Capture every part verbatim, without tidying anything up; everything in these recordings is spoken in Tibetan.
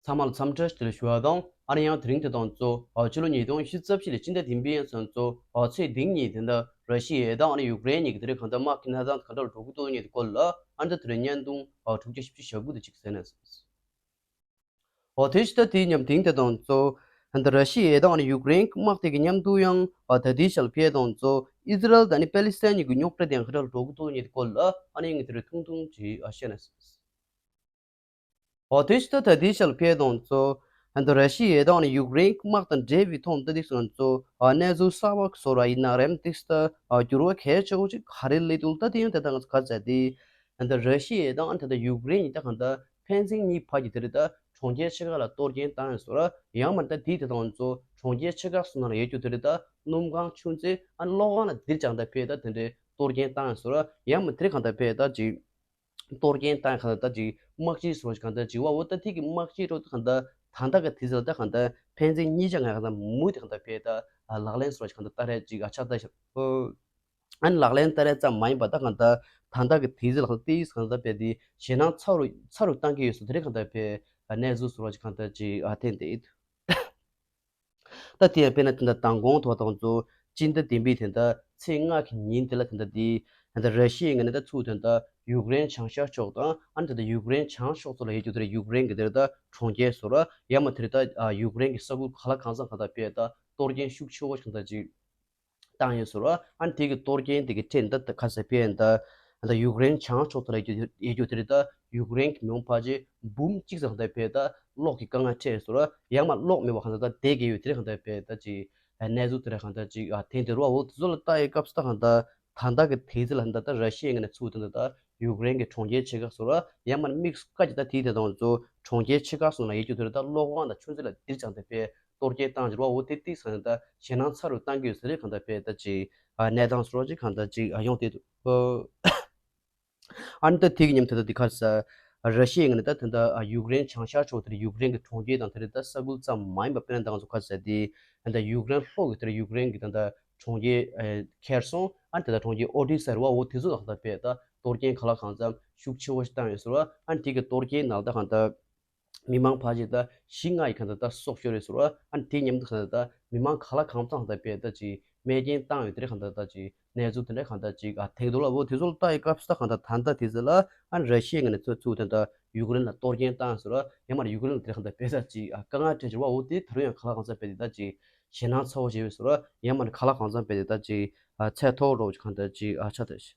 ཚང་མ་ལ་འཚམས་འདྲི་བཀྲ་ཤིས་བདེ་ལེགས་ཞུ་བ་དང་། ཨ་ནི་ཡང་དེ་རིང་དེ་དང་གཙོ་ཕྱི་ལོ་ཉིས་སྟོང་ཉི་ཤུ་རྩ་བཞི་ལོའི་སྤྱི་ཟླ་བདུན་པའི་ཡང་ཚང་གཙོ་ཚེས་བདུན་ཉིན་དེ་འདྲ་ར་ཤི་ཡ་དང་ཨ་ནི་ཡུཀ་རེན་གཉིས་ཀྱི་དེ་རིང་གང་ལྟར་དམག་གི་གནས་སྟངས་གང་འདྲ་འགྲོ་གི་འདུག་ཉིན་དེ་སྐོར་ལ་ཨ་ནི་དེ་རིང་བརྙན་ཐུང་དྲུག་བརྒྱ་བཞི་བཅུ་ཞེ་དགུ་དེ་གཅིག་གསན་ན། འོ་དེ་ཕྱི་ཟླ་དེའི་ཉམས་དེང་དེ་དང་གཙོ་ད་ར་ཤི་ཡ་དང་ཨ་ནི་ཡུཀ་རེན་དམག་དེ་གི་མཉམ་དུ་ཡང་ད་ལྟའི་ཆར་ཕེ་དང་གཙོ་ཨི་ཟི་རལ་དང་ཨ་ནི་པེ་ལི་སི་ཐན་གཉིས་ཀྱི་རྙོག་དྲ་དེ་ཡང་གང་འདྲ་འགྲོ་གི་འདུག་ཉིན་དེ་སྐོར་ལ་ཨ་ནི་ངས་དེ་རིང་ཐུང་ཐུང་ཅིག་བཤད་ན། འོ་དེ་ཕྱི་ཟླ་ད་ལྟའི་ཆར་ཕེ་དང་གཙོ་ད་ར་ཤི་ཡ་དང་ཨ་ནི་ཡུཀ་རེན་དམག་དང་འབྲེལ་བའི་ཐོག་ད་དེ་ཚོ་གཙོ་གནས་ཚུལ་གསར་པ་བཟོ་ར་ཡིན་ན་རེམ་དེ་ད་འགྱུར་བ་གལ་ཆེ་བོ་ཅིག་ག་རེ་སླེབས་འདུག་ད་དེ་ཡང་དེ་ད་ང་ཚོ་ག་ཚད་དེ་ད་ར་ཤི་ཡ་དང་ཨ་ནི་ད་ཡུཀ་རེན་གཉིས་ད་གང་ལྟར་ཕན་ཚུན་གཉིས་བར་གྱི་དེ་རེད་ད་གྲོང་ཁྱེར་ཆེ་ཁག་ལ་གཏོར་སྐྱོན་བཏང་ཡོད་ཟེར་ར། ཡང་མིན་ད་དེའི་དེ་དང་གཙོ་གྲོང་ཁྱེར་ཆེ་ཁག་སོགས་ནང་ལ་ཡོད་རྒྱུ་དེ་རེད་ད་སྣུམ་ཁང་ཆུ་མཛོད་ཨ་ནི་གློག་ཁང་ལ་དེར་ཀྱང་ད་ཕེ་ད་དེ་འདྲའི་གཏོར་སྐྱོན་བཏང་ཡོད་ཟེར་ར། ཡང་མིན་དེ་རེད་གང་ད་ཕེ་ད་ཅིག་གཏོར་སྐྱོན་བཏང་གང་ད་ཅིག་དམག་སྤྱི་སོགས་གང་ད་ཅིག་བ་འོ་ད་དེ་གི་དམག་སྤྱི་རོགས་ད་གང་ད་ད་ལྟ་གི་དུས་ཚོད་ད་གང་ད་ཕན་ཚུན་གཉིས་ཀྱང་ང་གང་ད་མུ་དེ་གང་ད་ཕེ་ད་ལག་ལེན་སོགས་གང་ད་ད་རེད་ཅིག་ཨ་ཆགས་ད་ཤག་ཨ་ནི་ལག་ལེན་བསྟར་ཡ་ཙམ་མ་ཡིན་པ་ད་གང་ལྟར་ད་ལྟ་གི་དུས་ཚོད་ལ་གང་ལྟར་དེའི་གང་ལྟར་དཔེ་དེ་ཞེད་སྣང་ཚ་རུ་ཚ་རུ་བཏང་གི་ཡོད་སོ། དེ་རིང་གང་ལྟར་དཔེ་གནས་ཚུལ་ཟེར་བ་ཅིག་གང་ལྟར་ཅིག་ཨ་ཐེན་ཏེ་ད་དེ་ཡང་དཔེར་ན་ད་ལྟ་མདང་དགོང་ཐོག་དང་གཙོ་སྤྱི་ཟླ་བདུན་པའི་ད་ལྟ་ཚེས་ལྔ་གི་ཉིན་དེ་ལ་ད་ལྟ་དེ་ད་ལྟ་ར་ཤི་ཡའི་ངོས་ནས་ད་ཚུར་ད་ལྟ་ཡུཀ་རེན་བྱང་ཤར་ཕྱོགས་དང་ཨ་ནི་ད་ལྟ་ཡུཀ་རེན་བྱང་ཕྱོགས་ཚོ་ལ་ཡོད་རྒྱུ་དེ་རེད། ཡུཀ་རེན་གི་དེ་ད་གྲོང་ཁྱེར་ཟེར་ར་ཡང་མ་དེ་རེད་ད་ཡུཀ་རེན་གི་ས་ཁུལ་ག་ལ་གང་འཚམ་གང་ལྟར་དཔེ་ད་གཏོར་སྐྱོན་ཤུགས་ཆེ་བོ་ཞིག་གང་ལྟར་ཅིག་བཏང་ཡོད་ཟེར་བ། ཨ་ནི་དེ་གི་གཏོར་སྐྱོན་དེ་གི་ཁྲོད་ད་ཁ་ས་ཕེ་ཡན་ད་ད་ཡུཀ་རེན་བྱང་ཕྱོགས་དེ་ལ་ཡོད་རྒྱུ་དེ་རེད་ད་ཡུཀ་རེན་གི་མི་མང་ཕལ་ཆེར་འབུམ་གཅིག་ཙམ་ད་ཕེ་ད་གློག་གི་དཀའ་ངལ་འཕྲད་ཟེར་བ། ཡང་མ་གློག་མེད་པ་གང་ད་ད་བསྡད་ཀྱི་ཡོད་དེ་རེད། གང་ད་ཕེ་ད་ཅིག་གནས་ཚུལ་དེ་རེད་གང་ད་ཅིག་ཨ་ཐེན་ཏེ་རུ་བ་འོ་དེ་ཚོ་ལ་ལྟ་ཡི་སྐབས་སུ་ད་གང་ད་ད་ད་གི་དེ་ཚོ་ལ་ད་ད་ར་ཤི་ཡའི་ངོས་ནས་ཚུར་ད་ད་ད་ཡུཀ་རེན་གི་གྲོང་ཁྱེར་ཆེ་ཁག་ཟེར་བ་ཡང་མ་དམིགས་སུ་བཀར་གྱི་ད་དེའི་དེ་དང་ཚོ་གྲོང་ཁྱེར་ཆེ་ཁག་སོགས་ལ་ཡོད་རྒྱུ་དེ་རེད་ད་གློག་ཁང་དང་ཆུ་མཛོད་ལ་དེར་ཀྱང་ད་ཕེ་གཏོར་སྐྱོན་བཏང་ཕྱིར་བ་འོ་དེ་ཏིག་ཟེར་ནས་ད་ཞེད་སྣང་ཚ་རུ་བཏང་གི་ཡོད་ཟེར་རེད། གང་ད་ཕེ་ད་ཅིག་ཨ་གནས་སྟངས་སོགས་ཅིག་གང་ད་ཅིག་ཨ་ཡོང་དེ་འདུག་ཨ་ནི་ད་དེ་གི་མཉམ་དུ་ད་དེ་ཁ་ས་ར་ཤི་ཡའི་ངོས་ནས་ད་ད་ད་ཡུཀ་རེན་བྱང་ཤར་ཕྱོགས་དེར་ཡུཀ་རེན་གི་གྲོང་ཁྱེར་དང་དེ་རེད་ད་ས་ཁུལ་ཙམ་མ་ཡིན་པ་དཔེར་ན་ད་ང་ཚོ་ཁ་ས་དེ་ད་ཡུཀ་རེན་ལྷོ་གི་དེར་ཡུཀ་རེན་གི་ད་ད་གྲོང་ཁྱེར་ཁེར་སོང་ཨ་ནི་ད་ད་གྲོང་ཁྱེར་ཨོ་ཌི་ས་རུ་བ་འོ་དེ་ཚོ་ད་ད་ཕེ་ད་གཏོར་སྐྱོན་ག་ལ་གང་འཚམ་ཤུགས་ཆེ་བོ་ཞིག་བཏང་ཡོད་ཟེར་བ། ཨ་ནི་དེ་གི་གཏོར་སྐྱོན་ནང་ད་གང་ད་མི་མང་ཕལ་ཆེར་ད་བཞི་ལྔ་ཡི་གང་ད་ད་སྲོག་ཤོར་རེད་ཟེར་བ། ཨ་ནི་དེ་མཉམ་དུ་གང་ད་ད་མི་མང་ག་ལ་གང་འཚམ་ད་ཕེ་ད་ཅིག་རྨས་སྐྱོན་བཏང་ཡོད་དེ་རེད། གང་ད་ད་ཅིག་གནས་ཚུལ་དེ་འདྲ་གང་ད་ཅིག་ཨ་ཐེག་འདུག་ལ་འོ་དེ་ཚོ་ལ་ལྟ་ཡི་སྐབས་སུ་ད་གང་ད་ད་ལྟ་དེ་ཚོ་ལ་ཨ་ནི་ར་ཤི་ཡའི་ངོས་ནས་ཚུར་ཚུར་ད་ད་ཡུཀ་རེན་ལ་གཏོར་སྐྱོན་བཏང་ཟེར་བ། ཡང་མ་ཡུཀ་རེན་ལ་དེ་རེད་གང་ད་ཕེ་ད་ཅིག་ཨ་དཀའ་ངལ་འཕྲད་ཟེར་བ། འོ་དེ་ད་རུང་ཡང་ག་ལ་གང་འཚམ་ཕེ་དེ་ད་ཅིག་ཞེད་སྣང་ཚ་བོ་བྱས་ཡོད་ཟེར་བ། ཡང་མ་ག་ལ་གང་འཚམ་ཕེ་དེ་ད་ཅིག་ཨ་ཚད་མཐོ་རོགས་ཅིག་གང་ད་ཅིག་ཨ་ཆ་ད་ཤི།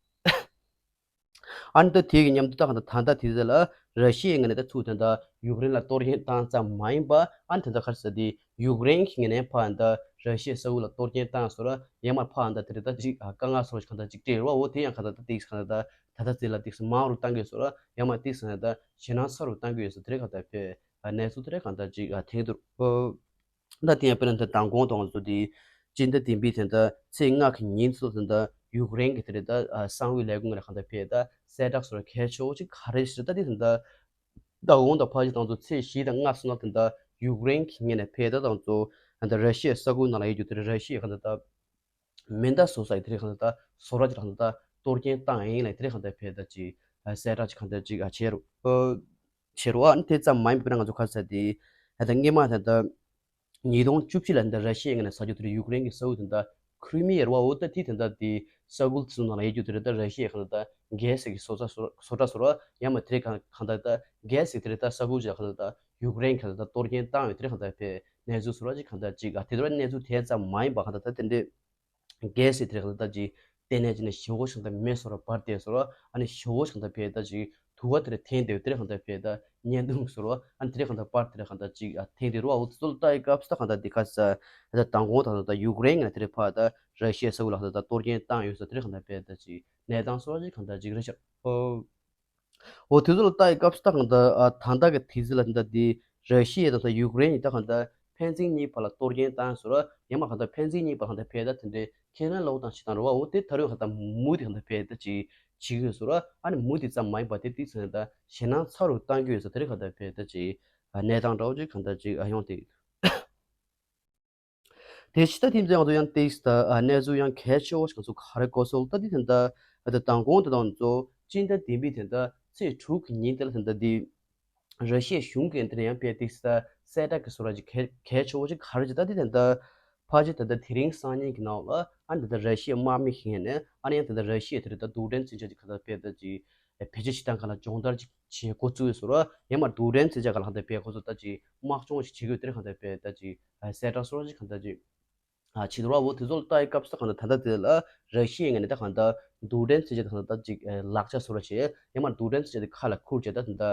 ཨ་ནི་ད་དེ་གི་མཉམ་དུ་ད་གང་ད་ད་ལྟ་དེ་ཚོ་ལ་ར་ཤི་ཡའི་ངོས་ནས་ད་ཚུར་ད་ད་ཡུཀ་རེན་ལ་གཏོར་སྐྱོན་བཏང་ཙམ་མ་ཡིན་པ་ཨ་ནི་ད་ད་ག་རེ་ཟེར་དེ་ཡུཀ་རེན་གི་ངོས་ནས་ཕར་ད་ར་ཤི་ཡའི་ས་ཁུལ་ལ་གཏོར་སྐྱོན་བཏང་ཟེར་བ། ཡང་མ་ཕར་ད་དེ་རེད་ད་ཅིག་ཨ་དཀའ་ངལ་སོགས་ཤིག་གང་ད་ཅིག་འཕྲད་ཡོད་བ། འོ་དེ་ཡང་གང་ད་ད་དེ་གང་ད་ད་ད་ད་དེ་ལ་དེ་མང་རུ་བཏང་གི་ཡོད་ཟེར་བ། ཡང་མ་དེ་གང་ད་ཞེད་སྣང་ཚ་རུ་བཏང་གི་ཡོད་ཟེར་དེ་རེད། གང་ད་ཕེ་གནས་ཚུལ་དེ་རེད་གང་ད་ཅིག་ཨ་ཐེག་འདུག་ད་དེ་ཡང་དཔེར་ན་ད་མདང་དགོང་དང་ཚོ་དེ་སྤྱི་ཟླ་བདུན་པའི་དེ་ད་ཚེས་ལྔ་གི་ཉིན་ཚོ་དེ་ད་ཡུཀ་རེན་གི་དེ་རེད་ད་ཨ་གསང་བའི་ལས་ཁུངས་ལ་གང་ད་ཕེ་ད་གསལ་བསྒྲགས་སོགས་གལ་ཆེ་བོ་ཅིག་ག་རེ་ཞིག་ད་དེ་དེ་ད་མདང་དགོང་དང་ཕལ་ཆེར་དང་ཚོ་ཚེས་བཞི་དང་ལྔ་སོང་ན་དེ་ད་ཡུཀ་རེན་གི་ངོས་ནས་ཕེ་ད་དང་ཚོ་ད་ར་ཤི་ཡའི་ས་ཁུལ་ནང་ལ་ཡོད་རྒྱུ་དེ་རེད། ར་ཤི་ཡའི་གང་ད་ད་མེ་མདའ་བཟོ་ས་ཡི་དེ་རེད་གང་ད་ད་བཟོ་གྲྭ་དེ་རེད་གང་ད་ད་གཏོར་སྐྱོན་བཏང་ཡིན་ལ་དེ་རེད་གང་ད་ཕེ་ད་ཅིག་གསལ་བསྒྲགས་ཅིག་གང་ད་ཅིག་ཨ་བྱས་རུ་བྱས་རུ་ཨ་ནི་དེ་ཙམ་མ་ཡིན་པར་ང་ཚོ་ག་རེ་ཟེར་དེ་ད་ད་སྔོན་མ་ད་ད་ཉིས་སྟོང་བཅུ་བཞི་ལ་ད་ར་ཤི་ཡའི་ངོས་ནས་ཟ་རྒྱུ་དེ་རེད། ཡུཀ་རེན་གི་ས་ཁུལ་དེ་ད་ཁྲི་མི་ཡ་རུ་བ་འོ་ད་དེ་དེ་ད་དེ་ས་ཁུལ་དེ་ཚོ་ནང་ལ་ཡོད་རྒྱུ་དེ་རེད། ད་ར་ཤི་ཡའི་གང་ད་ད་གྷེ་སི་གི་བཟོ་གྲྭ་བཟོ་གྲྭ་བཟོ་གྲྭ་ཡང་མ་དེ་རེད་གང་གང་ད་ད་གྷེ་སི་དེ་རེད་ད་ས་ཁུལ་ཅིག་གང་ད་ད་ཡུཀ་རེན་གང་ད་ད་གཏོར་སྐྱོན་བཏང་ཡོད་དེ་རེད་གང་ད་ཕེ་གནས་ཚུལ་བཟོ་གྲྭ་ཅིག་གང་ད་ཅིག་ཨ་དེ་ཚོ་གནས་ཚུལ་དེ་ཙམ་མ་ཡིན་པ་གང་ད་ད་དེ་འདྲས། གལ་སྲིད་དེ་རིང་ད་ཅིག་ལྟས་ངན་ཅིག་ནས་ཞེ་བོ་ཞིག་ད་མེ་སོར་བར་དེ་སོར་ཨ་ནི་ཞེ་བོ་ཞིག་ད་ཕེ་ད་ཅིག་དུ་བ་དེར་འཐེན་དེ་དེར་གང་ད་ཕེ་ད་བརྙན་ཐུང་སོར་ཨ་ནི་དེར་གང་ད་པར་དེར་གང་ད་ཅིག་འཐེན་དེ་རུ་ཨ་འུ་ཚོ་ལ་ལྟ་ཡི་སྐབས་སུ་ད་གང་ད་དེ་ཁ་ས་ད་དང་གོང་ད་ད་ཡུཀ་རེན་ང་དེར་ཕ་ད་ར་ཤི་ཡ་ས་ཁུལ་ལ་ད་གཏོར་སྐྱོན་བཏང་ཡོད་ས་དེར་གང་ད་ཕེ་ད་ཅིག་གནས་སྟངས་སོར་ཅིག་གང་ད་ཅིག་རེ་ཤག་འོ་དེ་ཚོ་ལ་ལྟ་ཡི་སྐབས་སུ་ད་གང་ད་ཨ་ད་ལྟ་གི་དུས་ཚོད་ལ་ད་ལྟ་དེ་ར་ཤི་ཡ་དང་ད་ཡུཀ་རེན་གཉིས་ད་གང་ད་ཕན་ཚུན་གཉིས་བར་ལ་གཏོར་སྐྱོན་བཏང་སོང་ར། ཡང་མ་གང་ད་ཕན་ཚུན་གཉིས་བར་གང་ད་ཕེ་ད་དེ་འདྲའི་ཁས་ལེན་ལོག་དང་ཞིག་དང་ར་བ་འོ་དེ་ད་རུང་གང་ད་མུ་དེ་གང་ད་ཕེ་ད་ཅིག་བྱེད་ཀྱི་ཡོད་སོང་ར། ཨ་ནི་མུ་དེ་ཙམ་མ་ཡིན་པ་དེ་དུས་ཚོད་ད་ཞེད་སྣང་ཚ་རུ་བཏང་གི་ཡོད་སོང་། དེ་རིང་གང་ད་ཕེ་ད་ཅིག་གནས་སྟངས་འདྲ་བོ་ཅིག་གང་ད་ཅིག་ཡོང་དེ། དེ་ཕྱི་ད་ཐེངས་ཚེ་ང་ཚོ་ཡང་ཏིག་ད་གནས་ཚུལ་ཡང་གལ་ཆེ་བོ་ཞིག་ང་ཚོ་ག་རེ་གོ་སོང་ལ་ད་དེ་ཐེངས་ད་ད་དང་གོང་དེ་དང་ཚོ་སྤྱི་ཟླ་བདུན་པའི་ཐེངས་ད་ཚེས་དྲུག་གི་ཉིན་དེ་ལ་ཐེངས་ད་དེ་ ར་ཤི་ཡའི་གཞུང་གིས་འདིར་ཡང་དཔེ་དེ་ས་གསལ་བསྒྲགས་ཀྱི་བཟོ་འདྲ་ཅིག་གལ་གལ་ཆེ་བོ་ཅིག་ག་རེ་ཅིག་ད་དེ་དེ་འདྲ་ཕལ་ཆེར་དེ་འདྲ་དེ་རིང་སང་ཉིན་གྱི་ནང་ལ་ཨ་ནི་དེ་འདྲ་ར་ཤི་ཡའི་དམག་མི་ཞིག་ནས་ཨ་ནི་ཡང་དེ་འདྲ་ར་ཤི་ཡའི་དེ་རེད་ད་རྡུལ་ཕྲན་མཚོན་ཆ་ཅིག་ག་ད་དཔེ་ད་ཅིག་བེད་སྤྱོད་བྱེད་སྟངས་ག་ལ་སྦྱོང་བརྡར་ཅིག་བྱེད་འགོ་བཙུགས་ཡོད་བཟོ་འདྲ་ཡང་མ་རྡུལ་ཕྲན་མཚོན་ཆ་ག་ལ་ཧ་ད་དཔེ་ཁོ་ཚོ་ད་ཅིག་དམག་སྦྱོང་ཞིག་བྱེད་དགོས་དེ་རེད་ཧ་ད་དཔེ་ད་ཅིག་གསལ་བསྒྲགས་བཟོ་འདྲ་ཅིག་ག་ད་ཅིག་ཨ་བྱེད་འདུག་ར། འོ་དེ་ཚོ་ལ་ལྟ་ཡི་སྐབས་སུ་གང་ལྟར་ད་ལྟ་དེ་ལ་ར་ཤི་ཡའི་ངོས་ནས་ད་གང་ལྟར་རྡུལ་ཕྲན་མཚོན་ཆ་དེ་གང་ལྟར་ཅིག་ལག་ཆ་བཟོ་འདྲ་བྱས་ཡང་མ་རྡུལ་ཕྲན་མཚོན་ཆ་དེ་ཁ་ལ་ཁུར་བྱས་ད་ད་ལྟ་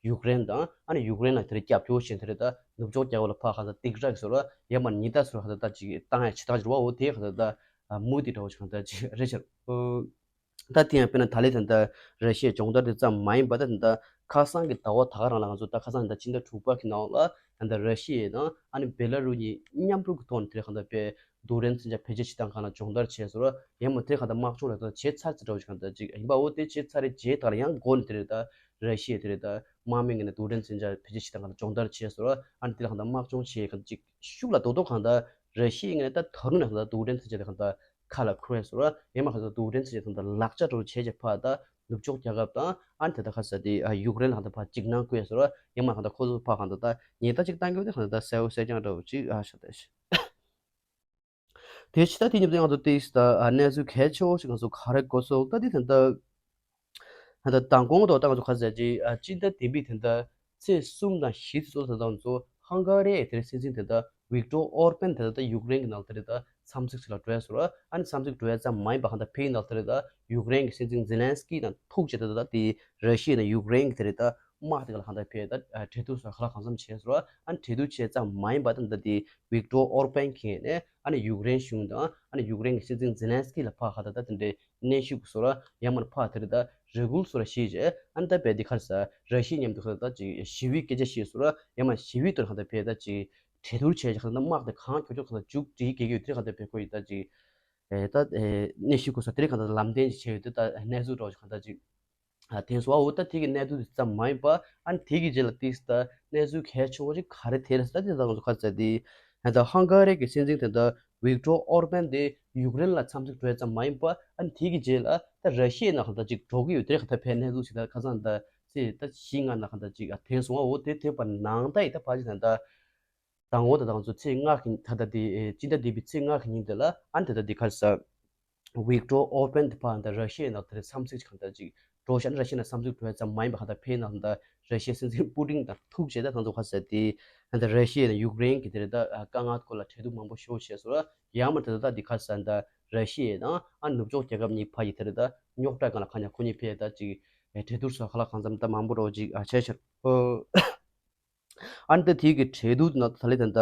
ཡུཀ་རེན་དང་ཨ་ནི་ཡུཀ་རེན་ལ་དེ་རིང་རྒྱབ་སྐྱོར་བྱས་དེ་རེད་ད་ནུབ་ཕྱོགས་རྒྱལ་ཁབ་ལ་ཕར་གང་ལྟར་སྡིགས་ར་བཟོ་འདྲ་ཡང་མ་ཉེས་རྡུང་བཟོ་འདྲ་གང་ལྟར་ད་ཅིག་བཏང་ཡ་བྱེད་སྟངས་ཅིག་རེད་བ། འོ་དེ་གང་ལྟར་ད་མུ་མཐུད་འདྲ་བོ་ཅིག་གང་ལྟར་ཅིག་རེད་ཤག་ད་དེ་ཡང་དཔེར་ན་ད་ལན་ད་ལྟ་ར་ཤི་ཡའི་སྦྱོང་བརྡར་དེ་ཙམ་མ་ཡིན་པ་ད་ད་ལྟ་ཁ་སང་གི་ཟླ་བ་ད་ག་རང་ལ་ང་ཚོ་ད་ཁ་སང་ད་ཕྱི་ཟླ་དྲུག་པ་གི་ནང་ལ་ད་ལྟ་ར་ཤི་ཡ་དང་ཨ་ནི་བེ་ལ་རུ་གཉིས་མཉམ་རུབ་ཀྱི་ཐོག་ནས་དེ་རིང་གང་ལྟར་དཔེ་རྡུལ་ཕྲན་མཚོན་ཆ་བེད་སྤྱོད་བྱེད་སྟངས་གང་ལ་སྦྱོང་བརྡར་བྱས་སོང་ར། ཡང་མ་དེ་རིང་གང་ལྟར་དམག་སྦྱོང་ལ་ད་བྱས་ཚར་ཚར་འདྲ་བོ་ཞིག་གང་ལྟར་ཅིག་ཡིན་པ། འོ་དེ་བྱས་ཚར་རེད། རྗེས་ད་ལ་ཡང་འགོ་ནས་དེ་རེད་ད་ར་ཤི་ཡ་དེ་རེད་ད་དམག་མི་ངོས་ནས་རྡུལ་ཕྲན་མཚོན་ཆ་བེད་སྤྱོད་བྱེད་སྟངས་གང་ལ་སྦྱོང་བརྡར་བྱས་སོང་ར། ཨ་ནི་དེ་རིང་གང་ལྟར་དམག་སྦྱོང་བྱས་གང་ཅིག་ཤུགས་ལ་རྡོག་རྡོག་གང་ལྟར་ར་ཤི་ཡ་ངོས་ནས་ད་ད་རུང་ནས་གང་ལྟར་རྡུལ་ཕྲན་མཚོན་ཆ་དེ་གང་ལྟར་ཁ་ལ་ཁུར་བས་སོ་ར། ཡང་མ་གང་ལྟར་རྡུལ་ཕྲན་མཚོན་ཆ་གང་ལྟར་ལག་ཆ་འདྲ་བོ་བྱས་བྱས་ཕར་ད་ནུབ་ཕྱོགས་རྒྱལ་ཁབ་དང་ཨ་ནི་དེ་ད་ཁ་ས་དེ་ཨ་ཡུཀ་རེན་ལ་གང་ལྟར་ཕར་འཇིགས་སྣང་བསྐུལ་སོ་ར། ཡང་མ་གང་ལྟར་ཁོ་ཚོ་ཕར་གང་ལྟར་ད་ཉེས་རྡུང་ཅིག་བཏང་གི་ཡོད་དེ་གང་ལྟར་ད་གསལ་བོ་གསལ་རྐྱང་འདྲ་བོ་ཅིག་ཨ་ཤ་ད་ཤ། དེ་ཕྱི་ད་དེ་ཉིན་དེ་ང་ཚོ་ཏིས་ད་ཨ་གནས་ཚུལ་གལ་ཆེ་བོ་ཞིག་ང་ཚོ་ག་རེ་གོ་སོང་ད་དེ་ད་ད། ད་ལྟ་མདང་དགོང་དུ་ད་ང་ཚོ་ཁ་ཟས་ཀྱི་ཨ་སྤྱི་ཟླ་བདུན་པའི་དེ་འདྲ་ཚེས་གསུམ་དང་བཞི་ཚོ་ད་ལྟ་ང་ཚོ་ཧང་ག་རི་ཡའི་དེར་སྲིད་འཛིན་དེ་འདྲ་ཝིག་ཏོར་ཨོར་པན་དེ་འདྲ་ད་ཡུཀ་རེན་གྱི་ནང་དེ་འདྲ་ད་འཚམས་གཟིགས་ལ་འགྲོ་ཡ་སོ་ར། ཨ་ནི་འཚམས་གཟིགས་འགྲོ་ཡ་ཙམ་མ་ཡིན་པ་གང་ལྟར་ཕེའི་ནང་དེ་འདྲ་ད་ཡུཀ་རེན་གྱི་སྲིད་འཛིན་ཛེ་ལན་སི་ཀི་དང་ཐུག་བྱས་ད་ད་དེ་ར་ཤི་ཡ་དང་ཡུཀ་རེན་གྱི་དེ་འདྲ་ད་དམག་དེ་ག་ལ་གང་ལྟར་ཕེ་ད་གྲོས་བསྡུར་སོགས་ག་ལ་གང་འཚམ་བྱས་སོ་ར། ཨ་ནི་གྲོས་བསྡུར་བྱས་ཙམ་མ་ཡིན་པ་ད་ད་དེ་ཝིག་ཏོར་ཨོར་པན་གྱི་ངོས་ནས་ཨ་ནི་ཡུཀ་རེན་གཞུང་དང་ཨ་ནི་ཡུཀ་རེན་གྱི་སྲིད་འཛིན་ཛེ་ལན་སི་ཀི་ལ་ཕར་ག་ད་ད་དེ་འདྲའི་གནོན་ཤུགས་བཟོ་ར། ཡང་མིན་ཕར་དེ་རེད་ད་རེ་སྐུལ་བཟོ་ར་བྱས་རྗེས་ཨ་ནི་ད་བལ་འདི་ཁར་ས་ར་ཤི་ཡ་མཉམ་དུ་ཁ་ད་ཅིག་ཞི་བའི་སྐད་ཆ་བཤད་བཟོ་ར། ཡང་མིན་ཞི་བའི་ཐོག་ཁ་ད་བལ་ད་ཅིག་གྲོས་བསྡུར་བྱས་རྗེས་ཁ་ད་དམག་དེ་གང་མགྱོགས་མགྱོགས་ཁ་ད་མཇུག་སྒྲིལ་གེ་གེ་དེ་ཁ་ད་བལ་ཁོ་ཡི་ད་ཅིག་ཨེ་ད་ཨེ་གནོན་ཤུགས་བཟོ་ས་དེ་རིང་ཁ་ད་ལམ་སྟོན་ཅིག་བྱས་ཡོད་དེ་ད་གནས་ཚུལ་འདྲ་བོ་ཞིག་ཁ་ད་ཅིག་ཨ་དེ་སོ་འོ་ད་དེ་གི་གནད་དོན་དེ་ཙམ་མ་ཡིན་པ་ཨ་ནི་དེ་གི་རྗེས་ལ་ཏིས་ད་གནས་ཚུལ་གལ་ཆེ་བོ་ཞིག་ག་རེ་དེ་རེད་ད་དེ་ད་ང་ཚོ་ཁ་ད་དེ་ད་ཧང་ག་རི་གི་སྲིད་འཛིན་དེ་ད་ཝིག་ཏོར་ཨོར་པན་དེ་ཡུཀ་རེན་ལ་འཚམས་གཟིགས་འགྲོ་ཡ་ཙམ་མ་ཡིན་པ་ཨ་ནི་དེ་གི་རྗེས་ལ་ད་ར་ཤི་ཡའི་ནང་ཁ་ད་ཅིག་འགྲོ་གི་ཡོད་དེ་ཁ་ད་ཕེ་གནས་ཚུལ་ཞིག་ད་ཁ་སང་ད་ཚེ་ད་བཞི་ལྔ་ནང་ཁ་ད་ཅིག་ཨ་དེ་སོང་བ། འོ་དེ་དེ་བར་ནང་ད་ཡི་ད་ཕ་ཅི་ད་ད་དང་འོ་ད་ད་ང་ཚོ་ཚེས་ལྔ་གི་ད་ད་དེ་ཨེ་སྤྱི་ཟླ་བདུན་པའི་ཚེས་ལྔ་གི་ཉིན་དེ་ལ་ཨ་ནི་ད་ད་དེ་ཁ་ས་ཝིག་ཏོར་ཨོར་པན་དེ་ཕར་ད་ར་ཤི་ཡའི་ནང་དེར་འཚམས་གཟིགས་གང་ལྟར་ཅིག་འགྲོ་ཤག་ན་ར་ཤི་ཡ་ནང་འཚམས་གཟིགས་འགྲོ་ཡ་ཙམ་མ་ཡིན་པ་གང་ལྟར་ཕེའི་ནང་ད་ར་ཤི་ཡའི་སྲིད་འཛིན་པུ་ཏིན་དང་ཐུག་བྱས་ད་ད་ང་ཚོ་ཁ་ས་དེ་ད་ར་ཤི་ཡ་ནང་ཡུཀ་རེན་གྱི་དེར་ད་དཀའ་ངལ་སྐོར་ལ་གྲོས་བསྡུར་མང་པོ་ཤོར་བྱས་སོང་ར། ཡང་མ་དེ་ད་ད་དེ་ཁ་ས་ད་ར་ཤི་ཡ་དང་ཨ་ནུབ་ཕྱོགས་རྒྱལ་ཁབ་གཉིས་ཕ་ཡི་དེར་ད་རྙོག་དྲ་གང་ལ་གང་ཉག་ཁོ་གཉིས་ཕེ་ད་ཅིག་གྲོས་བསྡུར་སོགས་ག་ལ་གང་འཚམ་ད་མང་པོ་རོ་ཅིག་ཨ་བྱས་ཤག་ཨོ། ཨ་ནི་ད་དེའི་གི་གྲོས་བསྡུར་ནང་ད་ལས་ད་ལྟ་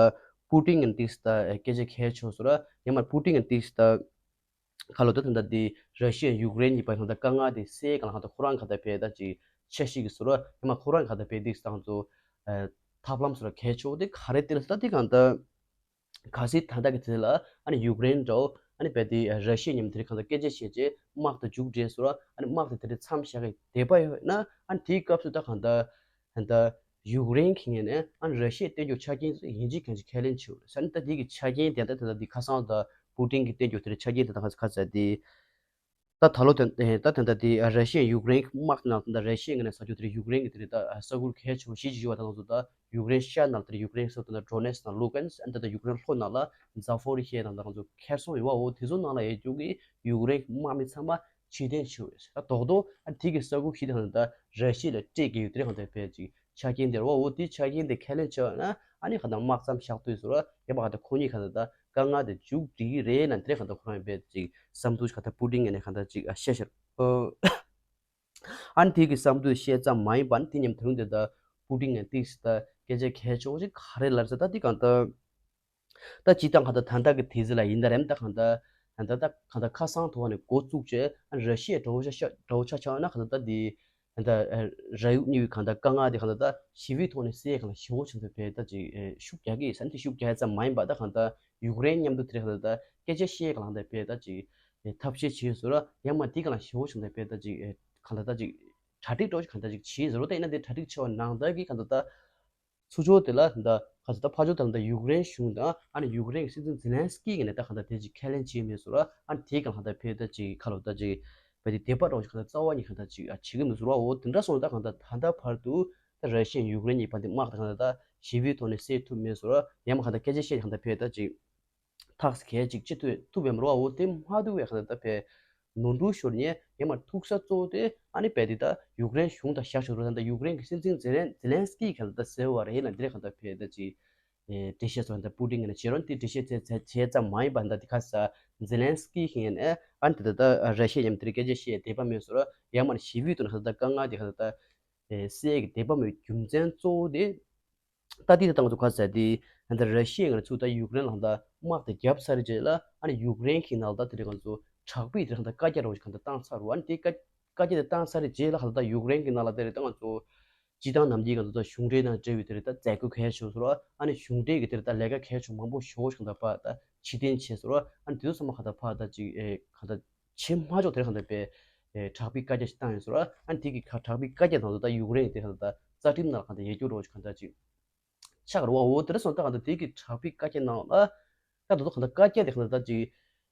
པུ་ཏིན་གྱི་ཏིས་ད་སྐད་ཆ་གལ་ཆེ་བཟོ་ར། ཡང་མ་པུ་ཏིན་གྱི་ཏིས་ད་ཁ་ལོ་ད་ད་ལྟ་དེ་ར་ཤི་ཡ་ཡུཀ་རེན་གཉིས་བར་ད་ལྟ་དཀའ་ངལ་དེ་སེལ་གང་ལ་ཧ་ད་ཁོ་རང་ག་ད་བས་ད་ཅིག་འཆར་གཞི་གི་བཟོ་ར། ཡང་མ་ཁོ་རང་ག་ད་བས་ཏིས་ད་ང་ཚོ་ཐབས་ལམ་བཟོ་ར་གལ་ཆེ་བོ་དེ་ག་རེ་དེ་ལ་ད་དེ་གང་ད། གལ་སྲིད་ད་ལྟ་གི་དེ་ལ་ཨ་ནི་ཡུཀ་རེན་འདྲ་བོ་ཨ་ནི་རྦད་དེ་ར་ཤི་ཡ་མཉམ་དེ་རིང་གང་ལྟར་སྐད་ཆ་བཤད་རྗེས་དམག་དེ་མཇུག་སྒྲིལ་སོང་ར། ཨ་ནི་དམག་དེ་དེ་རིང་མཚམས་བཞག་གི་བསྡད་པ་ཡོད་ན་ཨ་ནི་དེའི་སྐབས་སུ་ད་གང་ལྟར་ད་ལྟ་ཡུཀ་རེན་གྱི་ངོས་ནས་ཨ་ནི་ར་ཤི་ཡས་བཏོན་རྒྱུ་ཆ་རྐྱེན་ཡིན་གཅིག་མིན་གཅིག་ཁས་ལེན་བྱེད་དགོས་རེད་ཟེར། ཨ་ནི་ད་དེ་གི་ཆ་རྐྱེན་དེ་ད་ད་ལྟ་དེ་ཁ་སང་ད་པུ་ཏིན་གྱིས་བཏོན་རྒྱུ་དེ་རིང་ཆ་རྐྱེན་དེ་ད་ག་ས་ག་ས་དེ། ད་ད་ལོ་དེ་ད་དེ་འདྲ་དེ་ར་ཤི་ཡ་ཡུཀ་རེན་དམག་ནང་དེ་འདྲ་ར་ཤི་ཡ་ངོས་ནས་ཟ་རྒྱུ་དེ་ཡུཀ་རེན་གྱི་དེ་རེད། ད་ས་ཁུལ་གལ་ཆེ་བ་བཞི་ཅིག་ཡོད་པ་དང་ཚོ་ད་ཡུཀ་རེན་ཤར་ནང་དེ་ཡུཀ་རེན་ས་ཁུལ་ད་ཌོ་ནེ་སི་དང་ལུ་ཀན་སི། ཨ་ནི་ད་ཡུཀ་རེན་ལྷོ་ནང་ལ་ཛ་ཕོ་རི་ཤི་ཡ་དང་ད་ང་ཚོ་ཁེར་སོང་ཡོད་པ། འོ་དེ་ཚོ་ནང་ལ་ཡོད་རྒྱུ་གི་ཡུཀ་རེན་དམག་མི་ཚང་མ་ཕྱིར་འཐེན་བྱས་ཡོད་རེད། ད་རྡོག་རྡོག་ཨ་དེ་གི་ས་ཁུལ་བཞི་དེ་ད་ར་ཤི་ཡ་ལ་སྤྲད་ཀྱི་ཡོད་དེ་རེད། གང་ལྟར་ཕལ་ཆེར་ཆ་རྐྱེན་དེ་རེད་པ། འོ་དེ་ཆ་རྐྱེན་དེ་ཁས་ལེན་བྱས་ཡོད་ན་ཨ་ནི་གང་ལྟར་དམག་མཚམས་བཞག་དུས་སུ་ར་ཡང་པ་གང་ལྟར་ཁོ་གཉིས་གང་ལྟར་ད། དཀའ་ངལ་དེ་མཇུག་སྒྲིལ་གྱི་རེད་ལབ་དེ་གང་ལྟར་ཁོ་རང་བས་ཅིག་བསམ་ཚུལ་གང་ལྟར་པུ་ཏིན་ངོས་ནས་གང་ལྟར་ཅིག་ཨ་བཤད་ཤག་ཨ་ནི་དེ་གི་བསམ་ཚུལ་བཤད་ཙམ་མ་ཡིན་པ་ནི་དེ་མཉམ་དུ་རུང་དེ་ད་པུ་ཏིན་ངོས་ཏིག་ད་སྐད་ཆ་གལ་ཆེ་བོ་ཅིག་ག་རེ་ལབ་ཟེར་ད་དེ་གང་ལྟར་ད་སྤྱིར་བཏང་གང་ལྟར་ད་ལྟ་གི་དུས་ཚོད་ལ་ཡིན་ད་རེད་ད་གང་ལྟར་ད་ལྟ་ད་གང་ལྟར་ཁ་སང་ཐོག་ནས་འགོ་བཙུགས་བྱས་ཨ་ར་ཤི་ཡ་དགྲ་བོ་ཆ་ཆ་དགྲ་བོ་ཆ་ཆགས་ན་གང་ལྟར་ད་དེ། ད་ར་ཡུག་གཉིས་པོའི་གང་ལྟར་དཀའ་ངལ་དེ་གང་ལྟར་ད་ཞི་བའི་ཐོག་ནས་སེལ་གང་ལ་ཞི་བོ་བྱུང་ཚུལ་བས་ད་ཅིག་ཤུགས་རྒྱག་གི་ཡིན་ཟེར་ན་དེ་ཤུགས་རྒྱག་ཡ་ཙམ་མ་ཡིན་པ་ད་གང་ལྟར་ཡུཀ་རེན་མཉམ་དུ་དེ་གང་ལྟར་ད་སྐད་ཆ་བཤད་གང་ལ་ད་བས་ད་ཅིག་ཐབས་ཤེས་བྱས་སོང་ར། ཡང་མ་དེ་གང་ལ་ཞི་བོ་བྱུང་ཚུལ་བས་ད་ཅིག་གང་ལ་ད་ཅིག་གྲ་སྒྲིག་འགྲོ་གང་ལྟར་ཅིག་བྱས་ཟེར་བ་ད་ཡིན་ན་དེ་གྲ་སྒྲིག་བྱས་པ་ནང་ལྟར་གྱི་གང་ལྟར་ད། ཚུར་ཕྱོགས་དེ་ལ་ད་ག་ཚོད་ད་ཕར་ཕྱོགས་དེ་ལ་ད་ཡུཀ་རེན་གཞུང་དང་ཨ་ནི་ཡུཀ་རེན་གྱི་སྲིད་འཛིན་ཛེ་ལན་སི་ཀི་གིས་ནས་ད་གང་ལྟར་དེ་ཅིག་ཁས་ལེན་བྱས་མེད་སོང་ར། ཨ་ནི་དེ་གང་ལྟར་ཕེ་ད་ཅིག་ཁ་ལོ་ད་ཅིག་བས་དེ་དད་པ་འདྲ་བོ་ཞིག་གང་ལྟར་རྩ་བ་ཉིད་གང་ལྟར་ཅིག་ཨ་བྱེད་ཀྱི་མི་སོང་ར། འོ་དེ་འདྲ་སོང་ད་གང་ལྟར་ད་ལྟ་བར་དུ་ ད་ར་ཤི་ཡ་ཡུཀ་རེན་གཉིས་བར་དེ་དམག་དང་གང་ལྟར་ད་ཞི་བའི་ཐོག་ནས་སེལ་ཐུབ་མེད་སོང་། ཡང་མ་གང་ལྟར་སྐད་ཆ་བཤད་གང་ལྟར་བས་ད་ཅིག་ཐག་གལ་ཅིག་ཅི་ཐུབ་ཐུབ་པའི་མ་རེད་བ། འོ་དེ་མ་ཐུབ་པའི་གང་ལྟར་ད་བས་ནོར་འཁྲུལ་ཤོར་ནས་ཡང་མ་ཐུག་ས་གཙོ་བོ་དེ་ཨ་ནི་བས་དེ་ད་ཡུཀ་རེན་གཞུང་དང་བཞག་ཆོག་རེད། ད་ཡུཀ་རེན་གྱི་སྲིད་འཛིན་ཛེ་ལན་ཛེ་ལན་སི་ཀི་གང་ལྟར་ད་ཟེར་བ་རེད་ལ། འདི་རེད་གང་ལྟར་བས་ད་ཅིག་འགྲེལ་བཤད་སོགས་ད་པུ་ཏིན་གྱི་ནས་བྱེད་རོགས་དེ་འགྲེལ་བཤད་བྱས་བྱས་ཙམ་མ་ཡིན་པ་ད་དེ་ཁ་ས་ཛེ་ལན་སི་ཀི་ཡིན་ཨ་ནི་དེ་ད་ད་ར་ཤི་ཡ་མཉམ་དེར་སྐད་ཆ་བཤད་བདེ་པ་མེད་སོང་། ཡང་མ་ཞི་བའི་ཐོག་ནས་ད་ད་དཀའ་ངལ་དེ་ཁ་ད་ད་སེལ་གྱི་བདེ་པ་མེད་རྒྱུ་མཚན་གཙོ་བོ་དེ་ད་དེ་ད་ང་ཚོ་ཁ་ས་དེ་ད་ད་ར་ཤི་ཡ་ང་ཚོ་ད་ཡུཀ་རེན་ལ་ད་དམག་དེ་བརྒྱབ་ཚར་རྗེས་ལ་ཨ་ནི་ཡུཀ་རེན་གྱི་ནང་ད་དེ་རེད་ང་ཚོ་དྲག་པོའི་དེ་ད་བཀའ་རྒྱ་རོགས་ཞིག་ག་ད་བཏང་ཚར་བ། ཨ་ནི་དེ་བཀའ་བཀའ་རྒྱ་དེ་བཏང་ཚར་རྗེས་ལ་ཁ་ད་ད་ཡུཀ་རེན་གྱི་ནང་ལ་དེ་རེད་ད་ང་ཚོ། སྤྱི་བཏང་ནམ་རྒྱུན་ང་ཚོ་ད་གཞུང་འབྲེལ་དང་འབྲེལ་བའི་དེ་རེད་ད་མཛད་སྒོ་གལ་ཆེ་ཤོས་སོང་། ཨ་ནི་གཞུང་འབྲེལ་གྱི་དེ་རེད་ད་ལས་ཀ་གལ་ཆེ་མང་པོ་ཞེ་པོ་ཞིག་ད་ཕར་ད་ཕྱིར་འཐེན་བྱས་སོང་། ཨ་ནི་དེ་ཚོ་ཚང་མ་ག་ད་ཕར་ད་ཅིག་ཨེ་ག་ད་བྱེད་མ་ཆོག་དེ་རེད་ག་ད་པས་ཨེ་དྲག་པོའི་བཀའ་རྒྱ་ཞིག་བཏང་ཡོད་སོང་། ཨ་ནི་དེ་གི་ཁ་དྲག་པོའི་བཀའ་རྒྱ་དང་ད་ཡུཀ་རེན་གྱི་དེ་ག་ད་རྩ་ཁྲིམས་ནང་ག་ད་ཡེ་རྒྱུ་རོགས་ཞིག་ག་ད་ཅིག་ཆགས་རེད་བ། འོ་དེ་རེད་སོང་ད་ག་ད་དེ་གི་དྲག་པོའི་བཀའ་རྒྱ་ནང་ལ་ད་ད་དུང་ག་ད་བཀའ་རྒྱ་དེ་ག་ད་ད་ཅིག་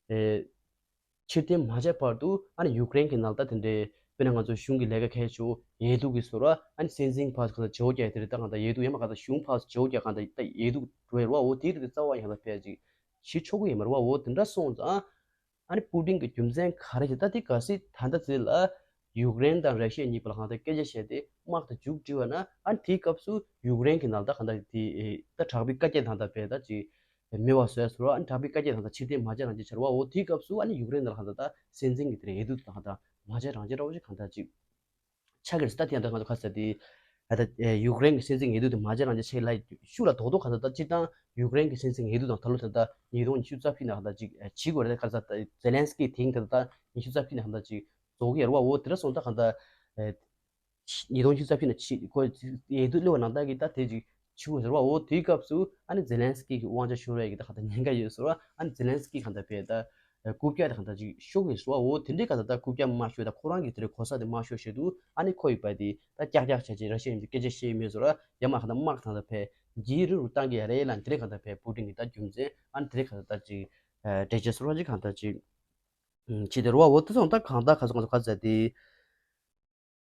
ཨེ། ཕྱིར་འཐེན་མ་བྱས་བར་དུ་ཨ་ནི་ཡུཀ་རེན་གྱི་ནང་ད་དེ་འདྲའི་དཔེར་ན་ང་ཚོ་གཞུང་གི་ལས་ཀ་གལ་ཆེ་ཡེ་དུ་གི་སོ་ར་ཨ་ནི་སྲིད་འཛིན་ཕར་གང་ལྟར་བྱེད་སྒོ་རྒྱག་དེ་རེད་ད་གང་ལྟར་ཡེ་དུ་ཡང་མ་གང་ལྟར་གཞུང་ཕར་བྱེད་སྒོ་རྒྱག་གང་ལྟར་ད་ཡེ་དུ་འགྲོ་ཡི་རོ། འོ་དེ་རེད་དེ་རྩ་བ་ཡང་ལ་ཕལ་ཅིག་བྱེད་ཆོག་གི་ཡིན་མ་རེད་བ། འོ་དེ་འདྲ་སོང་ཙང་ཨ་ནི་པུ་ཏིན་གྱི་རྒྱུ་མཚན་ག་རེ་བྱེད་ད་དེ་ག་སྲིད་ད་ལྟ་ཚེ་ལ་ཡུཀ་རེན་དང་ར་ཤི་ཡ་གཉིས་བར་ལ་གང་ལྟར་སྐད་ཆ་བཤད་དེ་དམག་དང་མཇུག་སྒྲིལ་བ་ན་ཨ་ནི་དེའི་སྐབས་སུ་ཡུཀ་རེན་གྱི་ནང་ད་གང་ལྟར་དེ་ད་དྲག་པོའི་བཀའ་རྒྱ་དང་ད་བས་ད་ཅིག་མེད་པ་བཟོས་ཟེར་བ། ཨ་ནི་དྲག་པོའི་བཀའ་རྒྱ་དང་ད་ཕྱིར་འཐེན་མ་བྱས་རང་བྱས་བྱ་བ། འོ་དེའི་སྐབས་སུ་ཨ་ནི་ཡུཀ་རེན་ནང་ལ་གང་ལྟར་ད་སྲིད་འཛིན་གྱི་དེ་རེད་ཡེ་དུ་དང་ད་མ་བྱས་རང་བྱས་ར་བ་ཞིག་གང་ལྟར་ཅིག་ཆགས་ཀྱི་རེད་ཟེར། ད་དེ་ཡང་ད་ང་ཚོ་ཁ་ཟེར་དེ་ད་ད་ཡུཀ་རེན་གྱི་སྲིད་འཛིན་ཡེ་དུ་དེ་མ་བྱས་རང་བྱས་ཆགས་ལ་ཤུགས་ལ་རྡོག་རྡོག་གང་ལྟར་ད་སྤྱིར་བཏང་ཡུཀ་རེན་གྱི་སྲིད་འཛིན་ཡེ་དུ་དང་ད་ལོ་ད་ད་ཉིས་སྟོང་ཉི་ཤུ་རྩ་བཞི་ནང་གང་ལྟར་ཅིག་བྱེད་དགོས་རེད། ད་ག་ཟེར་ད་ཛེ་ལན་སི་ཀི་དེང་ད་ད་ད་ཉི་ཤུ་རྩ་བཞི་ནང་གང་ལྟར་ཅིག་རྫོགས་ཀྱི་ཡོད་རེད་བ། འོ་དེ་འདྲ་སོང་ད་གང་ལྟར། ཉིས་སྟོང་ཉི་ཤུ་རྩ་བཞི་ནང་ཕྱི་ཁོ་ཡེ་དུ་སླེབས་པ་ནང་ལྟར་གྱི་ད་དེ་ཅིག་ཆུ་བོ་ཟེར་བ། འོ་དེའི་སྐབས་སུ་ཨ་ནི་ཛེ་ལན་སི་ཀི་གི་དབང་ཆ་ཤོར་བའི་གི་ད་ག་ད་ཉེན་ཁ་ཡོད་ཟེར་བ། ཨ་ནི་ཛེ་ལན་སི་ཀི་གང་ལྟར་བས་ད་རྐུབ་བཀྱག་ད་གང་ལྟར་ཅིག་ཤོར་གི་ཟེར་བ། འོ་དེ་འདྲའི་གང་ལྟར་ད་རྐུབ་བཀྱག་མ་ཤོར་ད་ཁོ་རང་གི་དེ་རེད་གོ་ས་དེ་མ་ཤོར་བྱེད་དུས་ཨ་ནི་ཁོ་ཡི་བས་དེ་ད་ཀྱག་ཀྱག་བྱས་ཅིག་ར་ཤི་ཡ་ཡིན་དུས་སྐད་ཆ་བཤད་མེད་ཟེར་བ། ཡ་མ་གང་ལྟར་དམག་གང་ལྟར་བས་རྒྱས་རིང་རུ་བཏང་གི་ཡ་རེད་ལ། དེ་རེད་གང་ལྟར་བས་པུ་ཏིན་གི་ད་རྒྱུ་མཚན་ཨ་ནི་དེ་རེད་གང་ལྟར་ད་ཅིག་འགྲེལ་བྱེད་ཟེར་བ་ཅིག་གང་ལྟར་ཅིག་ཅི་དེ་རུ་བ། འོ་དེ་སོང་ད་གང་ལྟར་ག་ཚོད་ག་ཚོད་ག་ཚོད་དེ།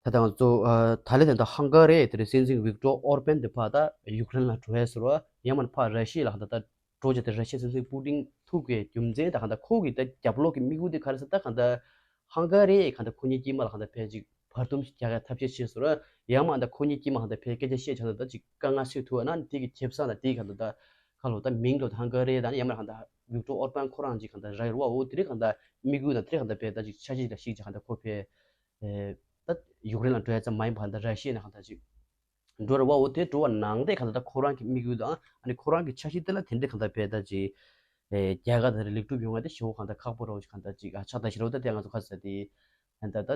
ད་ལྟ་ང་ཚོ་ཨ་ད་ལན་དེ་འདྲ་ཧང་ག་རི་དེ་རེད་སྲིད་འཛིན་ཝིག་ཏོར་ཨོར་པན་དེ་ཕར་ད་ཡུཀ་རེན་ལ་འགྲོ་ཡས་ཟེར་བ། ཡང་མིན་ཕར་ར་ཤི་ཡ་ལ་ད་ལྟ་འགྲོ་བྱས་ཏེ་ར་ཤི་ཡའི་སྲིད་འཛིན་པུ་ཏིན་ཐུག་གི་རྒྱུ་མཚན་ད་གང་ལྟར་ཁོ་གི་ད་རྒྱབ་ལོགས་ཀྱི་དམིགས་ཡུལ་དེ་ག་རེ་ཟེར་ད་གང་ལྟར་ཧང་ག་རི་གང་ལྟར་ཁོ་གཉིས་དཀྱིལ་མ་ལ་གང་ལྟར་ཕལ་ཅིག་བར་འདུམ་ཞིག་རྒྱག་ཡ་ཐབས་ཤེས་བྱས་ཟེར་བ། ཡང་མིན་ད་ཁོ་གཉིས་དཀྱིལ་མ་གང་ལྟར་ཕལ་སྐད་ཆ་བཤད་བྱས་ད་ད་ཅིག་དཀའ་ངལ་སེལ་ཐུབ་བ་ན་དེ་གི་ཁེ་བཟང་ད་དེ་གང་ལྟར་ད་ཁ་ལོ་ད་མིང་ལོ་ད་ཧང་ག་རི་ད་ཡང་མིན་གང་ལྟར་ཝིག་ཏོར་ཨོར་པན་ཁོ་རང་ཅིག་གང་ལྟར་ར་ཡོད་རེད་བ། འོ་དེ་རེད་གང་ལྟར་དམིགས་ཡུལ་ད་དེ་རེད་གང་ལྟར་ཕལ་ད་ཅིག་འཆར་གཞི་ཞིག་ད་ཞིག་ཅིག་གང་ལྟར་ཁོ་ཕལ། ད་ཡུཀ་རེན་ལ་འགྲོ་ཡ་ཙམ་མ་ཡིན་པར་ད་ར་ཤི་ཡ་ནས་གང་ལྟར་ཅིག་འགྲོ་རེད་བ། འོ་དེ་འགྲོ་བ་ནང་དེ་གང་ལྟར་ད་ཁོ་རང་གི་དམིགས་ཡུལ་དང་ཨ་ནི་ཁོ་རང་གི་འཆར་གཞི་དེ་ལ་དེ་འདྲའི་གང་ལྟར་བས་ད་ཅིག་ཨེ་རྒྱལ་ཁ་དེ་རེད་ལེགས་གྲུབ་ཡོང་བ་དེ་ཞེ་པོ་གང་ལྟར་ཁག་པོ་རེད་བ་ཅིག་གང་ལྟར་ཅིག་ཨ་ཆགས་ད་ཞེ་རོ། ད་དེ་ང་ཚོ་ག་ཟེར་དེ་གང་ལྟར་ད་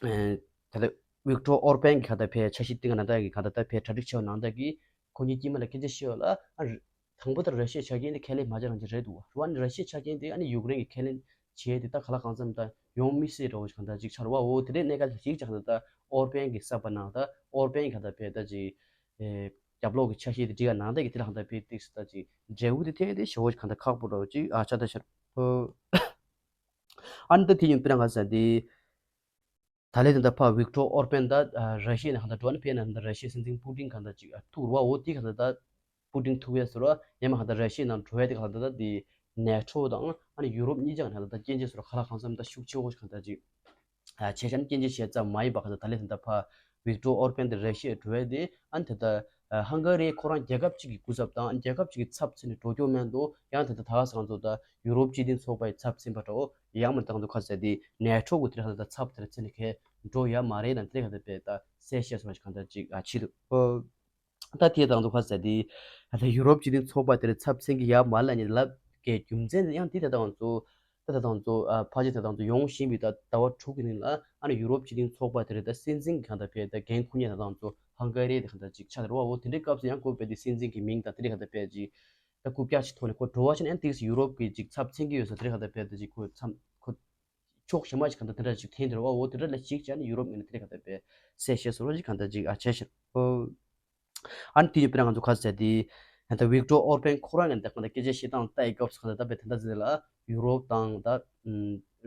ཨེ་ད་ལྟ་ཝིག་ཏོར་ཨོར་པན་གི་གང་ལྟར་བས་འཆར་གཞི་སྟེང་གི་ནང་ལྟར་གི་གང་ལྟར་ད་བས་གྲ་སྒྲིག་བྱས་པ་ནང་ལྟར་གི་ཁོ་གཉིས་དཀྱིལ་མ་ལ་སྐད་ཆ་བཤད་པ་ལ་ཨ་རི། དང་པོ་ད་ར་ཤི་ཡའི་ཆ་རྐྱེན་དེ་ཁས་ལེན་མ་བྱས་རང་བྱས་རེད་འདུག་བ། ར་ཤི་ཡའི་ཆ་རྐྱེན་དེ་ཨ་ནི་ཡུཀ་རེན་གྱི་ཁས་ལེན་བྱས་དེ་ད་ག་ལ་གང་འཚམ་ད་ཡོང་མི་སྲིད་རེད་བ་ཅིག་གང་ལྟར་ཅིག་ཆགས་རེད་བ། འོ་དེ་འདྲའི་གནད་འགག་ཞིག་ཆགས་ད་ད་ཨོར་པན་གྱི་གསར་པ་ནང་ད་ཨོར་པན་གྱི་གང་ལྟར་བས་ད་ཅིག་ཨེ་རྒྱབ་ལོགས་ཀྱི་འཆར་གཞི་དེ་འགྲིག་ག་ནང་ད་གི་དེ་ལ་གང་ལྟར་བས་ཏིག་སི་ད་ཅིག་འབྲས་བུ་དེ་ཐོན་དེ་ཞེ་པོ་ཅིག་གང་ལྟར་ཁག་པོ་རེད་བ་ཅིག་ཨ་ཆགས་ད་ཤར། ཨ་ནི་ད་དེ་ཡིན་དཔེར་ན་ག་ཟེར་དེ། ད་ལན་དེ་འདྲ་ཕར་ཝིག་ཏོར་ཨོར་པན་ད་ར་ཤི་ཡའི་ནང་གང་ལྟར་འགྲོ་བ་ནི་ཕེབས་ན་གང་ལྟར་ར་ཤི་ཡའི་སྲིད་འཛིན་པུ་ཏིན་གང་ལྟར་ཅིག་ཐུག་རུ་བ། འོ་དེ་གང་ལྟར་ད་པུ་ཏིན་ཐུག་ཡས་ཟེར་བ་ཡང་མིན་གང་ལྟར་ར་ཤི་ཡའི་ནང་འགྲོ་བ་དེ་གང་ལྟར་ད་དེ་ནེ་ཊོ་དང་ཨ་ནི་ཡུ་རོབ་གཉིས་ཆ་གང་ལྟར་ད་སྐྱོན་བརྗོད་ཟེར་བ་ག་ལ་གང་འཚམ་ད་ཤུགས་ཆེ་བོ་ཞིག་གང་ལྟར་ཅིག་བྱས་ཤག་ནི་སྐྱོན་བརྗོད་བྱས་ཙམ་མ་ཡིན་པ་གང་ལྟར་ད་ལན་དེ་འདྲ་ཕར་ཝིག་ཏོར་ཨོར་པན་དེ་ར་ཤི་ཡར་འགྲོ་ཡས་དེ་ཨ་ནི་ད་ལྟ་ཧང་ག་རི་ཁོ་རང་རྒྱལ་ཁབ་གཅིག་གི་སྐུ་ཚབ་དང་རྒྱལ་ཁབ་གཅིག་གི་ཚབ་མཚོན་ནས་འགྲོ་རྒྱུ་མེད་འདུག་ཡང་ད་ལྟ་ད་ག་ས་ང་ཚོ་ད་ཡུ་རོབ་སྤྱི་མཐུན་ཚོགས་པ་ཡི་ཚབ་མཚོན་པ་འདྲ་བོ། ཡང་མིན་ད་ང་ཚོ་ག་ཟེར་དེ་ནེ་ཊོ་གི་དེ་རེད་གང་ལྟར་ཚབ་དེ་རེད་མཚོན་ནས་ཁས་འགྲོ་ཡ་མ་རེད་ལ་དེ་རེད་གང་ལྟར་བས་ད་གསལ་བཤད་སོགས་གང་ལྟར་ཅིག་ཨ་བྱེད་འདུག་ཨོ། ད་དེ་ད་ང་ཚོ་ག་ཟེར་དེ་ད་ལྟ་ཡུ་རོབ་སྤྱི་མཐུན་ཚོགས་པ་དེ་རེད་ཚབ་མཚོན་གྱི་ཡ་མ་རེད་ལབ་ཀྱི་རྒྱུ་མཚན་དེ་ཡང་དེ་ད་ལྟ་ང་ཚོ་ད་ད་ང་ཚོ་ཨ་ཕལ་ཆེར་ད་ང་ཚོ་ཡོང་བཞིན་པའི་ད་ཟླ་བ་དྲུག་གི་རིང་ལ་ཨ་ནི་ཡུ་རོབ་སྤྱི་མཐུན་ཚོགས་པ་དེ་རེད་ད་སྲིད་འཛིན་གྱི་གང་ལྟར་བས་ད་འགན་འཁུར་མཁན་ད་ང་ཚོ་ཧང་ག་རི་དེ་གང་ལྟར་ཅིག་ཆགས་རེད་བ། འོ་དེ་འདྲའི་སྐབས་སུ་ཡང་ཁོ་བས་དེ་སྲིད་འཛིན་གྱི་མིང་དང་དེ་འདྲའི་གང་ལྟར་བས་ཅིག་ད་རྐུབ་བཀྱག་ཅིག་ཐོག་ནས་ཁོ་འགྲོ་བ་ཕྱིན་ཡང་ཏིག་སི་ཡུ་རོབ་ཀྱི་ཅིག་ཚབ་མཚོན་གྱི་ཡོད་ས་དེ་རེད་གང་ལྟར་བས་ད་ཅིག་ཁོ་ཚབ་ཁོ་ཕྱོགས་གཞན་མ་ཞིག་གང་ལྟར་དེ་འདྲ་ཞིག་འཐེན་འདུག་ར་བ། འོ་དེ་འདྲ་ལ་ཞིག་བྱས་ནས་ཡུ་རོབ་ངོས་ནས་དེ་འདྲ་གང་ལྟར་བས་གསལ་བཤད་སོགས་ར་ཞིག་གང་ལྟར་ཅིག་ཨ་བྱས་ཤག་ཨོ། ཨ་ནི་དེ་ཡི་དཔེར་ན་ང་ཚོ་ག་ཟེར་དེ་ད་ལྟ་ཝིག་ཏོར་ཨོར་པན་ཁོ་རང་ངོས་ནས་ད་གང་ལྟར་སྐད་ཆ་བཤད་སྟངས་ལྟ་ཡི་སྐབས་སུ་གང་ལྟར་ད་བས་ད་ལྟ་ཟེར་ལ་ཡུ་རོབ་དང་ད་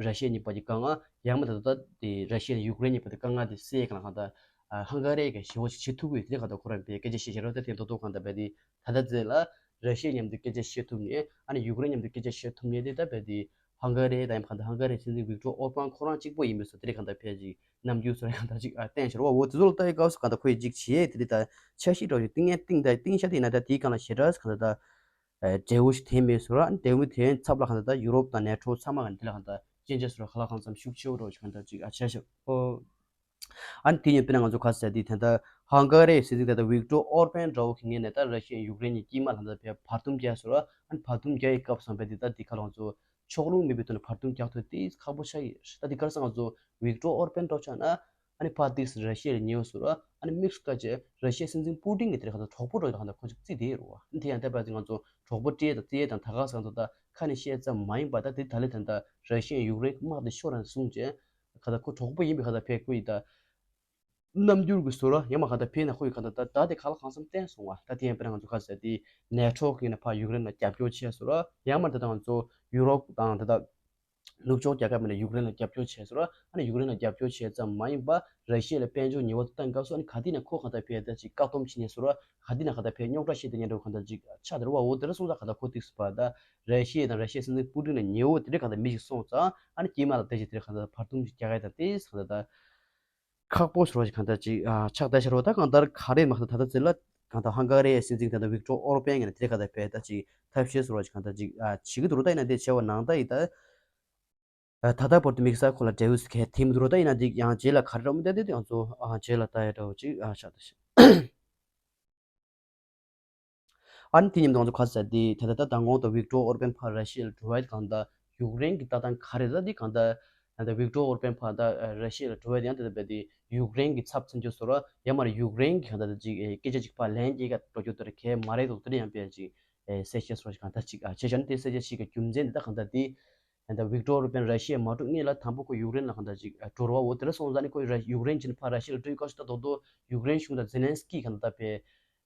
ར་ཤི་ཡ་གཉིས་བར་གྱི་དཀའ་ངལ་ཡང་མིན་ད་ལྟ་དེ་ར་ཤི་ཡ་ནས་ཡུཀ་རེན་གཉིས་བར་གྱི་དཀའ་ངལ་དེ་སེལ་གང་ལ་གང་ལྟར་ ཨ་ཧང་ག་རི་གི་ཞེ་པོ་ཞིག་བྱེད་ཐུབ་ཀྱི་ཡོད་དེ་ག་ད་ཁོ་རང་པའི་སྐད་ཆ་བཤད་བཤད་རོགས་ད་དེ་མདོག་མདོག་གང་ལྟར་པའི་དེ་ད་ལྟ་ཚེ་ལ་ར་ཤི་ཡ་མཉམ་དུ་སྐད་ཆ་བཤད་ཐུབ་ནས་ཨ་ནི་ཡུཀ་རེན་མཉམ་དུ་སྐད་ཆ་བཤད་ཐུབ་ནས་དེ་ད་པའི་དེ་ཧང་ག་རི་དང་ཡང་གང་ལྟར་ཧང་ག་རི་སྲིད་འཛིན་ཝིག་ཏོར་ཨོར་པན་ཁོ་རང་གཅིག་པོ་ཡིན་པས་སོ། དེ་རེད་གང་ལྟར་ཕལ་ཆེར་རྣམ་འགྱུར་སོགས་རེད་གང་ལྟར་ཅིག་ཨ་བསྟན་ཤར་བ་འོ་དེ་ཚོ་ལ་ལྟ་ཡི་སྐབས་སུ་གང་ལྟར་ཁོ་ཡི་ཅིག་བྱེད་ཡས་དེ་རེད་ད་འཆར་གཞི་འདྲ་ཞིག་གཏིང་ནས་གཏིང་ད་གཏིང་ཤ་དེ་ཡིན་ན་ད་དེའི་སྒང་ལ་ཞེ་དྲག་གང་ལྟར་ད་འབྲས་བུ་ཞིག་དེ་མེད་སོ་ར། ཨ་ནི་འབྲས་བུ་དེ་ཚབ་ལ་གང་ལྟར་ད་ཡུ་རོབ་དང་ནེ་ཊོ་ཚང་མ་གང་དེ་ལ་གང་ལྟར་སྐྱོན་ཆ་སོ་ར་ག་ལ་གང་འཚམ་ཤུགས་ཆེ་བོ་འགྲོ་ཞིག་གང་ལྟར་ཅིག་ཨ་ཆ་ཤག་ཨོ། ཨ་ནི་དེ་ཡིན་པས་ན་ང་ཚོ་ག་ཟེར་དེ་ད་ལྟ་ཧང་ག་རི་སྲིད་འཛིན་ད་ལྟ་ཝིག་ཏོར་ཨོར་པན་འདྲ་བོ་གི་ངོས་ནས་ད་ར་ཤི་ཡ་ཡུཀ་རེན་གྱི་དཀྱིལ་མ་ལ་ད་ལྟ་བར་འདུམ་རྒྱག་སོ་ར། ཨ་ནི་བར་འདུམ་རྒྱག་ཡི་སྐབས་སུ་བས་དེ་ད་དེ་ག་ལ་ང་ཚོ་ཕྱོགས་ལྷུང་མེད་པའི་ཐོག་ནས་བར་འདུམ་རྒྱག་ཐུབ་དེ་ཁག་པོ་ཆགས་ཡོད། ད་དེ་ག་རེ་ཟེར་ང་ཚོ་ཝིག་ཏོར་ཨོར་པན་འདྲ་བོ་ཆགས་ན། ཨ་ནི་ཕར་ཏིག་ར་ཤི་ཡ་ལ་ཉེ་བོ་བཟོ་ར། ཨ་ནི་དམིགས་སུ་བཀར་བྱས་ར་ཤི་ཡའི་སྲིད་འཛིན་པུ་ཏིན་གྱི་དེར་གང་ལྟར་གྲོགས་པོ་འགྲོ་གང་ལྟར་ཁོ་ཅིག་བརྩིས་བསྡད་ཡོད་རེད་བ། ཨ་ནི་དེ་ཡང་དེ་བར་དུ་ང་ཚོ་གྲོགས་པོ་སྤྲད་དང་བརྩི་ཡས་དང་ད་ག་ཟེར་གང་ལྟར་ད་ཁ་ནས་བཤད་ཙམ་མ་ཡིན་པ་ད་དེ་ད་ལས་ད་ལྟ་ར་ཤི་ཡའི་ཡུཀ་རེན་དམག་དེ་ཤོར་རན་སོང་བྱས་གང་ལྟར་ཁོ་གྲོགས་པོ་ཡིན་པའི་གང་ལྟར་ཕེབས་ཁོ་ཡི་ད་རྣམ་འགྱུར་གྱི་བཟོ་ར་ཡང་མ་གང་ལྟར་ཕེབས་ན་ཁོ་ཡི་གང་ལྟར་ད་ད་དེ་ག་ལ་གང་འཚམ་བསྟན་སོང་བ། ད་དེ་ཡང་དཔེར་ན་ང་ཚོ་ག་ཟེར་དེ་ནེ་ཊོ་གི་ནས་ཕར་ཡུཀ་རེན་ལ་རྒྱབ་སྐྱོར་བྱས་བཟོ་ར་ཡང་མ་ད་ལྟ་ང་ཚོ་ཡུ་རོབ་དང་ད་ལྟ། ནུབ་ཕྱོགས་རྒྱལ་ཁབ་མི་ནས་ཡུཀ་རེན་ལ་རྒྱབ་སྐྱོར་བྱས་སོང་ར། ཨ་ནི་ཡུཀ་རེན་ལ་རྒྱབ་སྐྱོར་བྱས་ཙམ་མ་ཡིན་པ་ར་ཤི་ཡ་ལ་དཔལ་འབྱོར་ཉེས་པ་དུ་བཏང་སྐབས་སུ་ཨ་ནི་ག་དུས་ན་ཁོ་གང་ལྟར་ཕེབས་ད་ཅིག་བཀག་སྡོམ་བྱེད་ཉེན་སོང་ར། ག་དུས་ན་གང་ལྟར་ཕེབས་རྙོག་དྲ་བཤད་དེ་ཉེན་འགྲོ་གང་ལྟར་ཅིག་ཆགས་དེ་ར་བ། འོ་དེ་ར་སོང་ཙང་གང་ལྟར་ཁོ་ཏིག་སུ་བ་ད་ར་ཤི་ཡ་དང་ར་ཤི་ཡའི་སྲིད་འཛིན་པུ་ཏིན་ལ་ཉེ་བོ་དེ་འདྲ་གང་ལྟར་མི་ཞིག་སོང་ཙང་ཨ་ནི་དཀྱིལ་མ་ལ་ད་ཅིག་དེ་འདྲ་གང་ལྟར་བར་འདུམ་ཅིག་རྒྱག་ཡ་དང་དེ་གང་ལྟར་ད། ཁག་པོ་ཞེ་པོ་ཞིག་གང་ལྟར་ཅིག་ཨ་ཆགས་བསྡད་ཤག་རོ། ད་གང་ལྟར་ག་རེ་མ་གཏོགས་ད་ལྟ་ཚེ་ལ་གང་ལྟར་ཧང་ག་རི་ཡའི་སྲིད་འཛིན་ད་ལྟ་ཝིག་ཏོར་ཨོར་པན་ངོས་ནས་དེ་གང་ལྟར་བས་ད་ཅིག་ཐབས་ཤེས་ཞེ་པོ་ཞིག་གང་ལྟར་ཅིག་ཨ་བྱེད་ཀྱི་འདུག་རོ། ད་ཡིན་ན་དེ་བྱས་པ་ནང་ད་ཡིན་ད་ད་ལྟ་བར་དུ་དམིགས་བསལ་ཁོ་ལ་འབྲས་བུ་ཞིག་གང་ཐེབས་མི་འདུག་རོ། ད་ཡིན་ན་འདི་ཡང་རྗེས་ལ་ག་རེ་འདྲ་མི་འདྲ་དེ་དེ་ང་ཚོ་ཨ་རྗེས་ལ་ལྟ་ཡ་འདྲ་བོ་ཅིག་ཨ་ཆགས་ད་ཤག་ཨ་ནི་དེ་མཉམ་དུ་ང་ཚོ་ག་ཟེར་དེ་ད་ལྟ་ད་མདང་དགོང་དུ་ཝིག་ཏོར་ཨོར་པན་ཕར་ར་ཤི་ཡ་ལ་འགྲོ་བ་གང་ལྟར་ཡུཀ་རེན་གྱི་ལྟ་སྟངས་ག་རེ་རེད། ད་འདི་གང་ལྟར་ད་ལྟ་ཝིག་ཏོར་ཨོར་པན་ཕར་ད་ར་ཤི་ཡ་ལ་འགྲོ་བ་ཡང་དེ་ལྟ་བས་དེ་ཡུཀ་རེན་གྱི་ཚབ་མཚོན་རྒྱུ་བཟོ་ར་ཡང་མ་རེད། ཡུཀ་རེན་གྱི་གང་ལྟར་ད་ཅིག་སྐད་ཆ་ཅིག་ཕར་ལན་སྐྱེལ་ག་འགྲོ་རྒྱུ་དེ་རེད་གལ་མ་རེད་དོ། དེ་འདྲ་ཡང་བས་ཅིག་གསལ་བཤད་སོགས་ཤིག་གང་ལྟར་ཅིག་བྱས་བཞག་ནས་དེ་གསལ་བཤད་ཞིག་གི་རྒྱུ་མཚན་འདི་ད་གང་ལྟར་དེ་ད་ལྟ་ཝིག་ཏོར་ཨོར་པན་ར་ཤི་ཡ་མ་འགྲོ་སྔོན་ལ་དང་པོ་ཁོ་ཡུཀ་རེན་ལ་གང་ལྟར་ཅིག་འགྲོ་ར་བ། འོ་དེ་འདྲ་སོང་ཙང་ནི་ཁོ་ཡུཀ་རེན་ཕྱིན་ཕར་ར་ཤི་ཡ་ལ་འགྲོ་ཡི་སྐབས་སུ་ད་དོག་དོག་ཡུཀ་རེན་གཞུང་དང་ཛེ་ལན་སི་ཀི་གང་ལྟར་ད་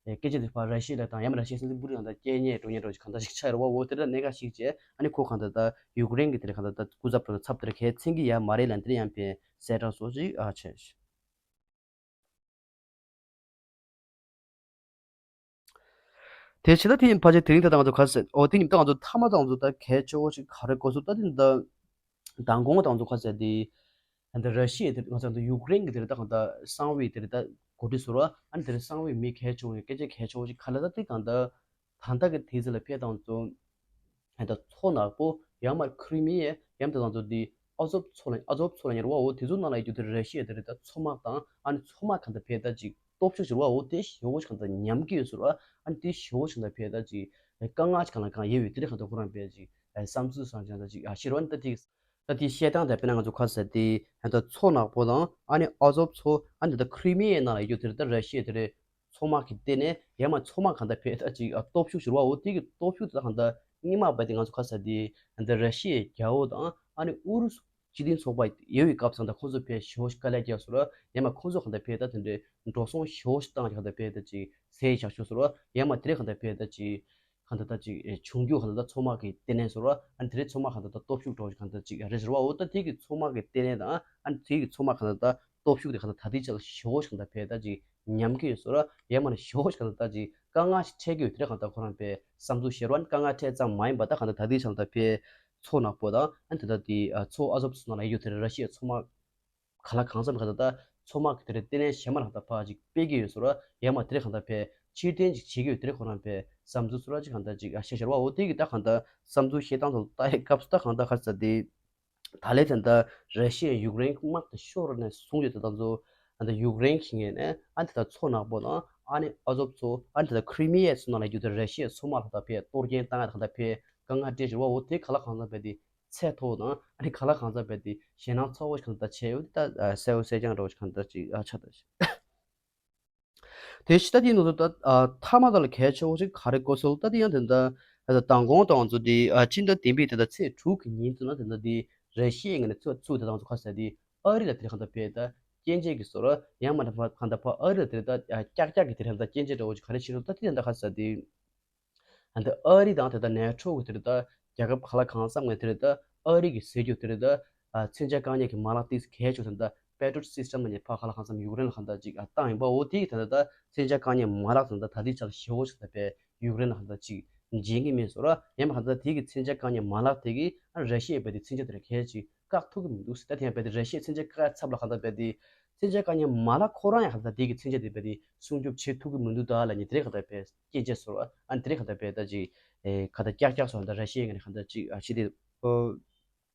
བས། སྐད་ཆ་དེ་ཕར་ར་ཤི་ཡ་ལ་དང་ཡང་མིན་ར་ཤི་ཡའི་སྲིད་འཛིན་པུ་ཏིན་ལ་ད་སྐྱེལ་ཉེས་འགྲོ་ཉེས་འགྲོ་ཞིག་གང་ལྟར་ཞིག་ཆགས་རེད་བ། འོ་དེ་འདྲ་གནད་འགག་ཞིག་བྱས་ཨ་ནི་ཁོ་གང་ལྟར་ད་ཡུཀ་རེན་གྱི་དེ་ལ་གང་ལྟར་ད་སྐུ་ཚབ་འགྲོ་ཚབ་དེ་ལ་གལ་མཚན་གྱི་ཡ་མ་རེད་ལབ་དེ་འདྲ་ཡང་བས་གསལ་བསྒྲགས་སོགས་ཞིག་ཨ་བྱས་ཤག་དེ་ཕྱི་ད་དེ་ཡིན་ཕལ་ཆེར་དེ་རིང་ད་ལྟ་ང་ཚོ་ག་ཟེར་འོ་དེ་ཉིན་ད་ང་ཚོ་མཐའ་མ་ད་ང་ཚོ་ད་གལ་ཆེ་བོ་ཞིག་ག་རེ་གོ་སོང་ད་དེ་ད། མདང་དགོང་དང་ཚོ་ཁ་ཟེར་དེ། ཨ་ནི་ར་ཤི་ཡའི་དེ་ང་ཚོ་ཡུཀ་རེན་གྱི་དེ་རེད་ད་གང་ལྟར་གསང་བའི་དེ་རེད་ད་འགོ་ཁྲིད་ཟུར་པ་ཨ་ནི་དེ་རེད་གསང་བའི་མི་གལ་ཆེ་བོ་ཡིན་སྐད་ཆ་གལ་ཆེ་བོ་ཞིག་ག་ལ་ད་དེ་གང་ལྟར་ད་ལྟ་གི་དུས་ཚོད་ལ་ཕེབས་དང་ཚོ་ཨ་ནི་མཚོ་ནག་པོ་ཡང་མར་ཁི་རི་མི་ཡ་ཡང་དེ་དང་ཚོ་དེ་ཨ་ཛོབ་མཚོ་ལ་ཨ་ཛོབ་མཚོ་ལ་ཉེ་བ་འོ་དེ་ཚོ་ནང་ལ་ཡོད་རྒྱུ་དེ་ར་ཤི་ཡའི་དེ་རེད་ད་མཚོ་དམག་དང་ཨ་ནི་མཚོ་དམག་གང་ལྟར་ཕེབས་ད་ཅིག་སྟོབས་ཤུགས་ཟེར་བ་འོ་དེ་ཞེ་བོ་ཞིག་གང་ལྟར་ཉམས་ཀྱི་ཡོད་ཟེར་བ་ཨ་ནི་དེ་ཞེ་བོ་ཞིག་གང་ལྟར་ཕེབས་ད་ཅིག་དཀའ་ངལ་ཞིག་གང་ལ་གང་ཡོད་པའི་དེ་རེད་གང་ལྟར་ཁོ་རང་ཕེབས་ཅིག་བསམ་ཚུལ་བསམ་ཅང་ད་ཅིག་ཨ་ཤེས་རོགས་ད་ཅིག་ད་དེ་བཤད་སྟངས་དེ་དཔེར་ན་ང་ཚོ་ཁ་ཟེར་དེ་ད་མཚོ་ནག་པོ་དང་ཨ་ནི་ཨ་ཛོབ་མཚོ་ཨ་ནི་ད་ཁི་རི་མི་ཡའི་ནང་ལ་ཡོད་རྒྱུ་དེ་རེད་ད་ར་ཤི་ཡའི་དེ་རེད་མཚོ་དམག་གི་སྟེང་ནས་ཡང་མ་མཚོ་དམག་གང་ལྟར་ཕེབས་ད་ཅིག་ཨ་སྟོབས་ཤུགས་ཟེར་བ་འོ་དེ་གི་སྟོབས་ཤུགས་དེ་ད་གང་ལྟར་སྔོན་མ་བས་དེ་ང་ཚོ་ཁ་ཟེར་དེ་ད་ར་ཤི་ཡའི་རྒྱལ་པོ་དང་ཨ་ནི་ཨུ་རུ་སུ་སྤྱི་མཐུན་ཚོགས་པ་ཡོད་པའི་སྐབས་སུ་ད་ཁོང་ཚོ་ཕེབས་ཞེ་བོ་ཞིག་དཀའ་ལས་བརྒྱབ་སོང་ར་ཡང་མ་ཁོང་ཚོ་གང་ལྟར་ཕེབས་ད་དེ་འདྲའི་འགྲོ་སོང་ཞེ་བོ་ཞིག་བཏང་ཞིག་གང་ལྟར་ཕེབས་ད་ཅིག་ཟས་བཞག་ཆོག་སོང་ར་ཡང་མ་དེ་རེད་གང་ལྟར་ཕེབས་ད་ཅིག་གང་ལྟར་ད་ཅིག་ཨེ་བྱུང་རྒྱུ་གང་ལྟར་ད་མཚོ་དམག་གི་ལྟེ་གནས་སོང་ར་ཨ་ནི་དེ་རེད་མཚོ་དམག་གང་ལྟར་ད་སྟོབས་ཤུགས་འགྲོ་ཞིག་གང་ལྟར་ཅིག་རེད་ཟེར་བ་འོ་ད་དེ་གི་མཚོ་དམག་གི་ལྟེ་གནས་དང་ཨ་ནི་དེ་གི་མཚོ་དམག་གང་ལྟར་ད་སྟོབས་ཤུགས་དེ་གང་ལྟར་ད་ལྟའི་ཆ་ལ་ཞེ་བོ་ཞིག་གང་ལྟར་ཕེབས་ད་ཅིག་ཉམས་ཀྱི་ཡོད་སོང་ར་ཡང་མ་ནི་ཞེ་བོ་ཞིག་གང་ལྟར་ད་ཅིག་དཀའ་ངལ་ཞིག་འཕྲད་ཀྱི་ཡོད་དེ་རེད་གང་ལྟར་ཁོ་རང་ཕེབས་བསམ་ཚུལ་བཤད་རོགས་ཨ་ནི་དཀའ་ངལ་འཕྲད་ཙམ་མ་ཡིན་པ་ད་གང་ལྟར་ད་ལྟའི་ཆ་ལ་ད་ཕེབས་མཚོ་ནག་པོ་དང་ཨ་ནི་ད་ལྟ་དེ་མཚོ་ཨ་ཛོབ་སོགས་ནང་ལ་ཡོད་རྒྱུ་དེ་རེད་ར་ཤི་ཡའི་མཚོ་དམག་ག་ལ་གང་འཚམ་ག་ད་ལྟ་མཚོ་དམག་གི་དེ་རེད་ལྟེ་གནས་གཞན་མ་ལ་གང་ལྟ་ཕར་ཅིག་སྤེལ་གྱི་ཡོད་ཟེར་བ་ཡང་མ་དེ་རེད་གང་ལྟ་ཕར་ཕྱིར་འཐེན་ཅིག་བྱེད་ཀྱི་ཡོད་དེ་རེད་ཁོ་རང་ཕར་བསམ་ཚུལ་ཟེར་བ་ཅིག་གང་ལྟ་ཅིག་ཨ་བཤད་ཤར་བ་འོ་དེ་གི་ད་གང་ལྟ་བསམ་ཚུལ་བཤད་སྟངས་ཚོ་ལ་ལྟ་ཡི་སྐབས་སུ་ད་གང་ལྟ་ག་ཟེར་དེ་ད་ལས་ད་ལྟ་ར་ཤི་ཡ་ཡུཀ་རེན་དམག་དེ་ཤོར་ནས་བཟུང་ཡོད་དེ་ད་ཚོ་ད་ལྟ་ཡུཀ་རེན་གྱི་ངོས་ནས་ཨ་ནི་ད་ལྟ་མཚོ་ནག་པོ་དང་ཨ་ནི་ཨ་ཛོབ་མཚོ་ཨ་ནི་ད་ལྟ་ཁི་རི་མི་ཡ་སོགས་ནང་ལ་ཡོད་དེ་ར་ཤི་ཡའི་མཚོ་དམག་ལ་ད་ཕར་གཏོར་སྐྱོན་བཏང་ཡ་ད་གང་ལྟ་ཕར་དཀའ་ངལ་འཕྲད་ཤར་བ་འོ་དེ་ག་ལ་གང་ལྟ་ཕར་དེ། ཚད་མཐོ་བོ་དང་ཨ་ནི་ག་ལ་གང་འཚམ་བས་དེ་ཞེད་སྣང་ཚ་བོ་ཞིག་གང་ལྟར་བྱས་ཡོད་དེ་ད་གསལ་བོ་གསལ་རྐྱང་འདྲ་བོ་ཞིག་གང་ལྟར་ཅིག་ཨ་ཆགས་ད་ཞིག་དེ་ཕྱི་ད་དེའི་ནང་དུ་ད་ཨ་མཐའ་མ་ད་ལ་གལ་ཆེ་བོ་ཞིག་ག་རེ་གོ་སོང་ད་དེ་ཡང་དེ་འདྲ་ད་མདང་དགོང་དང་ང་ཚོ་དེ་ཨ་སྤྱི་ཟླ་བདུན་པའི་དེ་འདྲ་ཚེས་དྲུག་གི་ཉིན་དུ་ན་དེ་འདྲ་དེ་ར་ཤི་ཡའི་ངོས་ནས་ཚུར་ཚུར་དེ་ད་ང་ཚོ་ག་ཟེར་དེ་ཨ་རི་ལ་དེ་གང་ལྟར་བས་ད་སྐྱོན་བརྗོད་ཀྱི་བཟོ་འདྲ་ཡང་མ་ད་གང་ལྟར་ཕར་ཨ་རི་ལ་དེ་ད་ཀྱག་ཀྱག་གི་དེ་གང་ལྟར་སྐྱོན་བརྗོད་འདྲ་བོ་ཞིག་ག་རེ་བྱེད་རོགས་ད་དེ་ད་ག་ཟེར་དེ། ཨ་ནི་ཨ་རི་དང་དེ་ལྟར་ནེ་ཊོ་གི་དེ་ལྟར་རྒྱལ་ཁབ་ག་ལ་གང་འཚམ་ངས་དེ་ལྟར་ཨ་རི་གི་ཟེར་རྒྱུ་དེ་ལྟར་ཨ་མཚོན་ཆ་བཀག་ཉར་གྱི་མ་ལག་ཏིག་གལ་ཆེ་དེ་ལྟར་ Patriot system ལབ་མཁན་ཕར་ཁ་ལ་གང་འཚམ་ཡུཀ་རེན་ལ་གང་ལྟར་ཅིག་ཨ་བཏང་ཡིན་པ། འོ་དེ་གི་ད་ལྟ་ད་མཚོན་ཆ་བཀག་ཉར་མ་ལག་ད་ལྟ་ད་ལྟའི་ཆར་ཞེ་པོ་ཅིག་ད་ལྟ་ཡུཀ་རེན་ལ་གང་ལྟར་ཅིག་འཇིགས་ངེས་མེད་བཟོ་ར། ཡང་མ་གང་ལྟར་དེ་གི་མཚོན་ཆ་བཀག་ཉར་མ་ལག་དེ་གི་ཨ་ར་ཤི་ཡས་རྦད་དེ་མཚོན་ཆ་དེ་ར་གལ་ཅིག་བཀག་ཐུབ་ཀྱི་མི་འདུག་ཟེར། ད་དེ་ཡང་རྦད་དེ་ར་ཤི་ཡས་མཚོན་ཆ་བཀག་ཚབ་ལ་གང་ལྟར་རྦད་དེ་མཚོན་ཆ་བཀག་ཉར་མ་ལག་ཁོ་རང་ཡང་གང་ལྟར་དེ་གི་མཚོན་ཆ་དེ་རྦད་དེ་སྲུང་སྐྱོབ་བྱེད་ཐུབ་ཀྱི་མི་འདུག་ད་ལབ་མཁན་དེ་རེད། གང་ལྟར་རྦད་སྐྱོན་བརྗོད་བཟོ་ར། ཨ་ནི་དེ་རེད། གང་ལྟར་རྦད་ད་ཅིག་ཨེ་གང་ལྟར་ཀྱག་ཀྱག་བཟོ་ད་ར་ཤི་ཡས་ངོས་ནས་གང་ལྟར་ཅིག་ཨ་ཤི་དེ། ཨོ།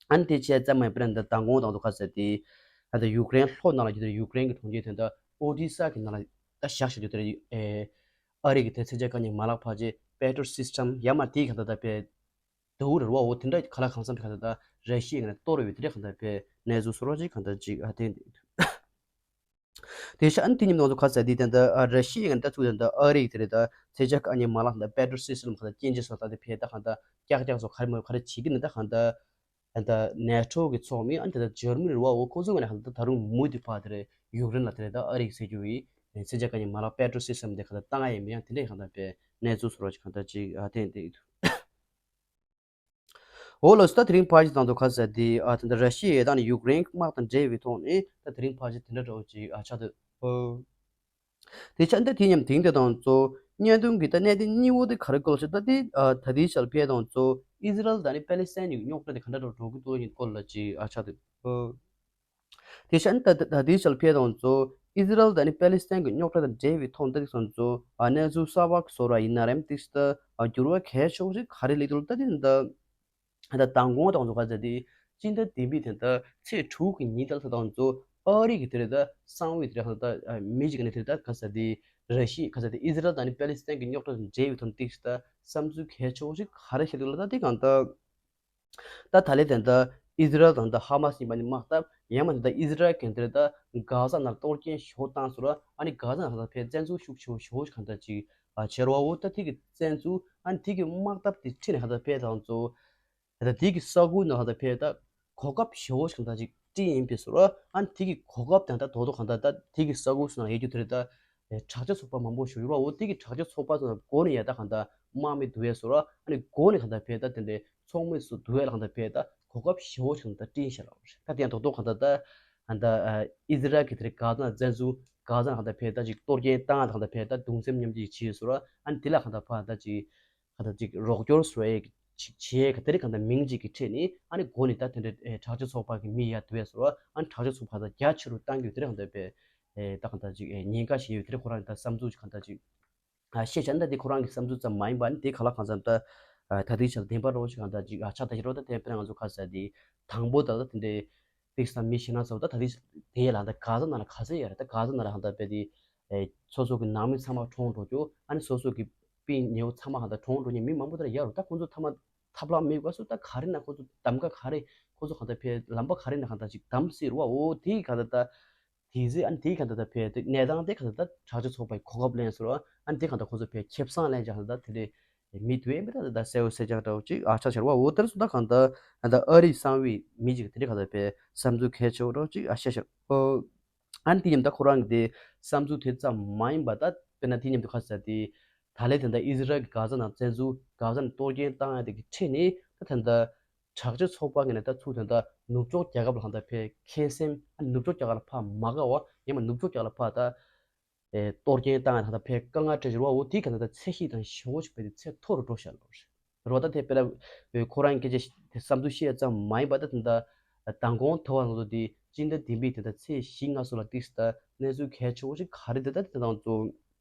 ཨ་ནི་དེ་བྱས་ཙམ་མ་ཡིན་པར་ད་མདང་དགོང་དང་དུ་ཁ་ཟེར་དེ། ད་ལྟ་ཡུཀ་རེན་ལྷོ་ནང་ལ་ཡོད་དེ། ཡུཀ་རེན་གྱི་གྲོང་ཁྱེར་དེ་འདྲ་ཨོ་ཌི་ས་གི་ནང་ལ་ད་བཞག་བཞག་ཡོད་དེ། ཨེ་ཨ་རི་གི་དེ་མཚོན་ཆ་བཀག་ཉར་མ་ལག་ཕལ་ཆེར་པེ་ཏྲོ་སིས་ཊམ་ཡར་མར་དེའི་གང་ལྟར་ད་དཔེ་དུ་རེད་བ། འོ་དེ་འདྲ་ག་ལ་གང་འཚམ་གང་ལྟར་ད་ར་ཤི་ཡའི་ངོས་ནས་གཏོར་ཡོད་དེ་རེད། གང་ལྟར་དཔེ་གནས་ཚུལ་བཟོ་འདྲ་ཅིག་གང་ལྟར་ཅིག་ཨ་དེ་འདི་དེ་ཤ་ཨ་ནི་དེ་ཉིན་ང་ཚོ་ག་ཟེར་དེ་དེ་འདྲ་ཨ་ར་ཤི་ཡའི་ངོས་ནས་ད་ཚུར་དེ་འདྲ་ཨ་རི་གི་དེ་རེད། ད་མཚོན་ཆ་བཀག་ཉར་མ་ལག་ད་པེ་ཏྲོ་སིས་ཊམ་གང་ལྟར་སྐྱོན་བརྗོད་བཟོ་ད་དེ་ཕེ་ད་གང་ལྟར་ཀྱག་ཀྱག་བཟོ་ག་རེ་མ་རེད་ག་རེ་བྱེད་ཀྱི་ནི་ད་གང་ལྟར། ད་ནེ་ཊོ་གི་ཚོགས་མི་ཨ་ནི་ད་ལྟ་འཇར་མ་ནི་རེད་བ། འོ་ཁོ་ཚོའི་ངོས་ནས་ཧ་ད་ད་རུང་མུ་མཐུད་ཕར་དེ་རེད་ཡུཀ་རེན་ལ་དེ་རེད་ད་ཨ་རི་གིས་ཟེར་རྒྱུ་བའི་མཚོན་ཆ་བཀག་ཉར་མ་ལག་པེ་ཏྲོ་སིས་ཊམ་དེ་ག་ད་བཏང་ཡ་ཡིན་མིན་ཡང་དེ་འདྲས་གང་ལྟར་དཔེ་གནས་ཚུལ་བཟོ་འདྲ་ཅིག་གང་ལྟར་ཅིག་ཨ་ཐེངས་དེ་འདུག་འོ་ལགས་སོ། ད་དེ་རིང་ཕལ་ཆེར་དང་དུ་ག་ཟེར་དེ་ཨ་ད་ལྟ་ར་ཤི་ཡའི་དང་ནི་ཡུཀ་རེན་དམག་དང་འབྲེལ་བའི་ཐོག་ནས་ད་དེ་རིང་ཕལ་ཆེར་དེ་འདྲ་འདྲ་བོ་ཅིག་ཨ་ཆགས་འདུག་དེ་ཆ་འདི་དེ་མཉམ་དེང་དེ་དང་གཙོ་བོ་བརྙན་ཐུང་གི་ད་གནད་དོན་གཉིས་པོ་དེ་ག་རེ་སྐོར་ཞིག་ད་དེ་ཨ་ད་དེའི་ཆར་ཕེ་དང་གཙོ་ཨི་ཟི་རལ་དང་ནི་པེ་ལི་སི་ཐན་གྱི་རྙོག་དྲ་དེ་ག་འདྲ་འདྲ་འགྲོ་གི་འདུག་ཡིན་སྐོར་ལ་ཅིག་ཨ་ཆགས་འདུག་དེ་ཆ་ད་ད་དེའི་ཆར་ཕེ་དང་གཙོ་ཨི་ཟི་རལ་དང་ནི་པེ་ལི་སི་ཐན་གྱི་རྙོག་དྲ་དང་འབྲེལ་བའི་ཐོག་ད་དེ་སོང་གཙོ་ཨ་གནས་ཚུལ་གསར་པ་བཟོ་ར་ཡིན་ན་རེམ་ཏིག་ད་ཨ་འགྱུར་བ་གལ་ཆེ་བོ་ཞིག་ག་རེ་སླེབས་འདུག་ད་དེ་ད། ད་མདང་དགོང་དང་ཚོ་ག་ཟེར་དེ་སྤྱི་ཟླ་བདུན་པའི་དེ་ད་ཚེས་དྲུག་གི་ཉིན་ད་ལྟ་དང་ཚོ་ཨ་རི་གི་དེ་རེད་ད་གསང་བའི་དེ་རེད་ད་མི་གཅིག་ནས་དེ་རེད་ད་ག་ཟེར་དེ་ར་ཤི་ག་ཟེར་དེ་ཨི་ཟི་རལ་དང་ནི་པེ་ལི་སི་ཐན་གྱི་རྙོག་དྲ་དང་འབྲེལ་བའི་ཐོག་ཏིག་ད་བསམ་ཚུལ་གལ་ཆེ་བོ་ཞིག་ག་རེ་བཤད་འདུག་ལ། ད་དེ་གང་ད་ད་ད་ལས་དེ་ད་ཨི་ཟི་རལ་དང་ད་ཧ་མ་སི་ཡིན་པ་ནི་དམག་འཐབ་ཡང་མ་དེ་ད་ཨི་ཟི་རལ་གྱི་དེ་རེད་ད་གྷ་ཟ་ནང་གཏོར་སྐྱོན་ཞེ་པོ་བཏང་སོང་ར། ཨ་ནི་གྷ་ཟ་ནང་ད་ཕེ་བཙན་འཛུལ་ཤུགས་ཆེ་བོ་ཞེ་པོ་ཞིག་གང་ད་ཅིག་ཨ་བྱེད་རོགས་འོ་ད་དེ་གི་བཙན་འཛུལ་ཨ་ནི་དེ་གི་དམག་འཐབ་དེ་ཁྲིད་ནས་གང་ད་ཕེ་དང་ཚོ། ད་ལྟ་དེ་གི་ས་ཁུལ་ནང་ད་ཕེ་ད་གོ་སྐབས་ཞེ་པོ་ཞིག་གང་ལྟར་ཅིག་སྤྲད་ཡིན་པས་སོ་ར། ཨ་ནི་དེ་གི་གོ་སྐབས་དང་ད་དོ་དོ་གང་ལྟར་ད་དེ་གི་ས་ཁུལ་སུ་ནང་ཡོད་རྒྱུ་དེ་རེད་ད། དྲག་ཆས་ཚོགས་པ་མང་པོ་ཞིག་ཡོད་ར། འོ་དེ་གི་དྲག་ཆས་ཚོགས་པ་ཚོ་ནང་སྒོ་ནས་ཡ་ད་གང་ལྟར་དམག་མི་བསྡུ་ཡས་སོ་ར། ཨ་ནི་སྒོ་ནས་གང་ལྟར་ཕེ་ད་དེ་འདྲའི་ཚོགས་མི་སུ་བསྡུ་ཡས་ལ་གང་ལྟར་ཕེ་ད་གོ་སྐབས་ཞེ་པོ་ཞིག་གང་ལྟར་སྤྲད་ཤག་ལ། ད་དེ་ཡང་དོ་དོ་གང་ལྟར་ད་གང་ལྟར་ཨི་ཟི་རལ་གི་དེ་རེད་གྷ་ཟ་ནང་བཙན་འཛུལ་གྷ་ཟ་ནང་གང་ལྟར་ཕེ་ད་ཅིག་གཏོར་སྐྱོན་བཏང་ཡས་ད་གང་ལྟར་ཕེ་ད་གདུང་སེམས་མཉམ་སྐྱེད་བྱས་སོ་ར། ཨ་ནི་དེ་ལ་གང་ལྟར་ཕ་ད་ཅིག་ག་ད་ཅིག་རོགས་སྐྱོར་བཟོ་ཡས་ཀྱི་ཅིག་བྱེད་ཡས་ག་དེ་རིགས་གང་ལྟར་མིང་གཅིག་གི་ཁྲིད་ནས་ཨ་ནི་སྒོ་ནས་ད་དེ་འདྲའི་ཨེ་དྲག་ཆས་ཚོགས་པ་གི་མི་ཡར་བསྡུ་ཡས་སོ་ར། ཨ་ནི་དྲག་ཆས་ཚོགས་པ་ད་རྒྱ་ཆེ་རུ་གཏང་རྒྱུ་དེ་རིགས་གང་ལྟར་པའི་ཨེ་ད་གང་ལྟར་ཅིག་ཨེ་ཉེན་ཁ་ཞིག་ཡོད་དེ་རིགས་ཁོ་རང་ད་བསམ་ཚུལ་ཅིག་གང་ལྟར་ཅིག་ཨ་བཤད་བྱས་ན་ད་དེ་ཁོ་རང་གི་བསམ་ཚུལ་ཙམ་མ་ཡིན་པ་ནི་དེ་ག་ལ་གང་འཚམ་ད་ཨ་ད་དེའི་ཆར་བདེན་པ་རོགས་ཞིག་གང་ལྟར་ཅིག་ཨ་ཆགས་ད་ཞིག་རོགས་ད་དེ་དཔེར་ན་ང་ཚོ་ཁ་ཟེར་དེ་དང་པོ་ད་ད་དེ་འདྲའི་ཏིག་ས་མི་ཤི་ན་ཚོ་ད་ད་དེ་དེ་ལ་ད་གྷ་ཟ་ནང་ལ་ག་ཚོད་ཡོད་རེད། ད་གྷ་ཟ་ནང་ལ་ཧང་ད་པེ་དེ་ཨེ་སོ་སོ་གི་ནང་མི་ཚང་མ་གྲོངས་འགྲོ་རྒྱུ། ཨ་ནི་སོ་སོ་གི་སྤུན་ཉེ་བོ་ཚང་མ་ཧང་ད་གྲོངས་འགྲོ་མཁན་མི་མང་པོ་དེ་ལ་ཡོད་རེད། ད་ཁོང་ཚོ་ཐ་མ་ཐབས་ལམ་མེད་སྐབས་སུ་ད་ག་རེ་ན་ཁོང་ཚོ་གདམ་ག་ག་རེ་ཁོང་ཚོ་ཧང་ད་པེ་ལམ་པ་ག་རེ་ན་ཧང་ད་ཅིག་གདམ་སྲིད་རེད་བ། འོ་དེ་ག་ད་ད་དེ་ཚེ་ཨ་ནི་དེ་ག་ད་ད་པེ་དེ་གནས་སྟངས་དེ་ག་ད་ད་དྲག་ཆས་ཚོགས་པའི་གོ་སྐབས་ལེན་སོང་ར། ཨ་ནི་དེ་ག་ད་ཁོང་ཚོ་པེ་ཁེ་བཟང་ལེན་ཅིག་ཧང་ད་དེ་རེད། མི་དུ་ཨེ་མི་ད་ད་གསལ་བོ་གསལ་རྐྱང་འདྲ་བོ་ཅིག་ཨ་ཆ་ཆེར་བ། འོ་དེར་སུ་ད་གང་ད་ད་ཨ་རིའི་གསང་བའི་མི་ཅིག་དེ་འདྲ་གང་ད་པའི་བསམ་ཚུལ་གལ་ཆེ་བོ་འདྲ་བོ་ཅིག་ཨ་བཤད་ཤག་ཨོ། ཨ་ནི་དེ་མཉམ་ད་ཁོ་རང་གི་དེ་བསམ་ཚུལ་དེ་ཙམ་མ་ཡིན་པ་ད་དཔེར་ན་དེ་མཉམ་དུ་ཁ་ཟེར་དེ་ད་ལས་དེ་འདྲ་ཨི་ཟི་རལ་གྱི་གྷ་ཟ་ནང་བཙན་འཛུལ་གྷ་ཟ་ནས་གཏོར་སྐྱོན་བཏང་ཡ་དེ་གི་ཁྲིད་ནས་ད་དེ་འདྲ་དྲག་ཆས་ཚོགས་པ་ངོས་ནས་ད་ཚུར་དེ་འདྲ་ནུབ་ཕྱོགས་རྒྱལ་ཁབ་ལ་གང་ད་པའི་ཁེངས་སེམས། ཨ་ནི་ནུབ་ཕྱོགས་རྒྱལ་ཁབ་ལ་ཕར་མ་དགའ་བ་ཡང་མ་ནུབ་ཕྱོགས་རྒྱལ་ཁབ་ལ་ཕར་ད། ཨེ་གཏོར་སྐྱོན་བཏང་ཡ་དང་ད་ཕའི་དཀའ་ངལ་འཕྲད་བཞིན་རེད་བ། འོ་དེའི་ཁ་ནང་ད་ཚད་གཞི་དང་ཞེ་པོ་ཅིག་བས་ཏེ་ཚད་མཐོ་རུ་འགྲོ་བཞག་ལོ་རེད་བ། ད་དེ་དཔེར་ན་ཁོ་རང་སྐད་ཆ་དེ་བསམ་ཚུལ་བཤད་ཙམ་མ་ཡིན་པ་ད་ད་ད་མདང་དགོང་དུ་བ་ང་ཚོ་དེ་སྤྱི་ཟླ་བདུན་པའི་དེ་ད་ཚེས་བཞི་ལྔ་སོགས་ལ་ཏིག་ད་གནས་ཚུལ་གལ་ཆེ་བོ་ཅིག་ག་རེ་དེ་ད་དེ་དང་ཚོ་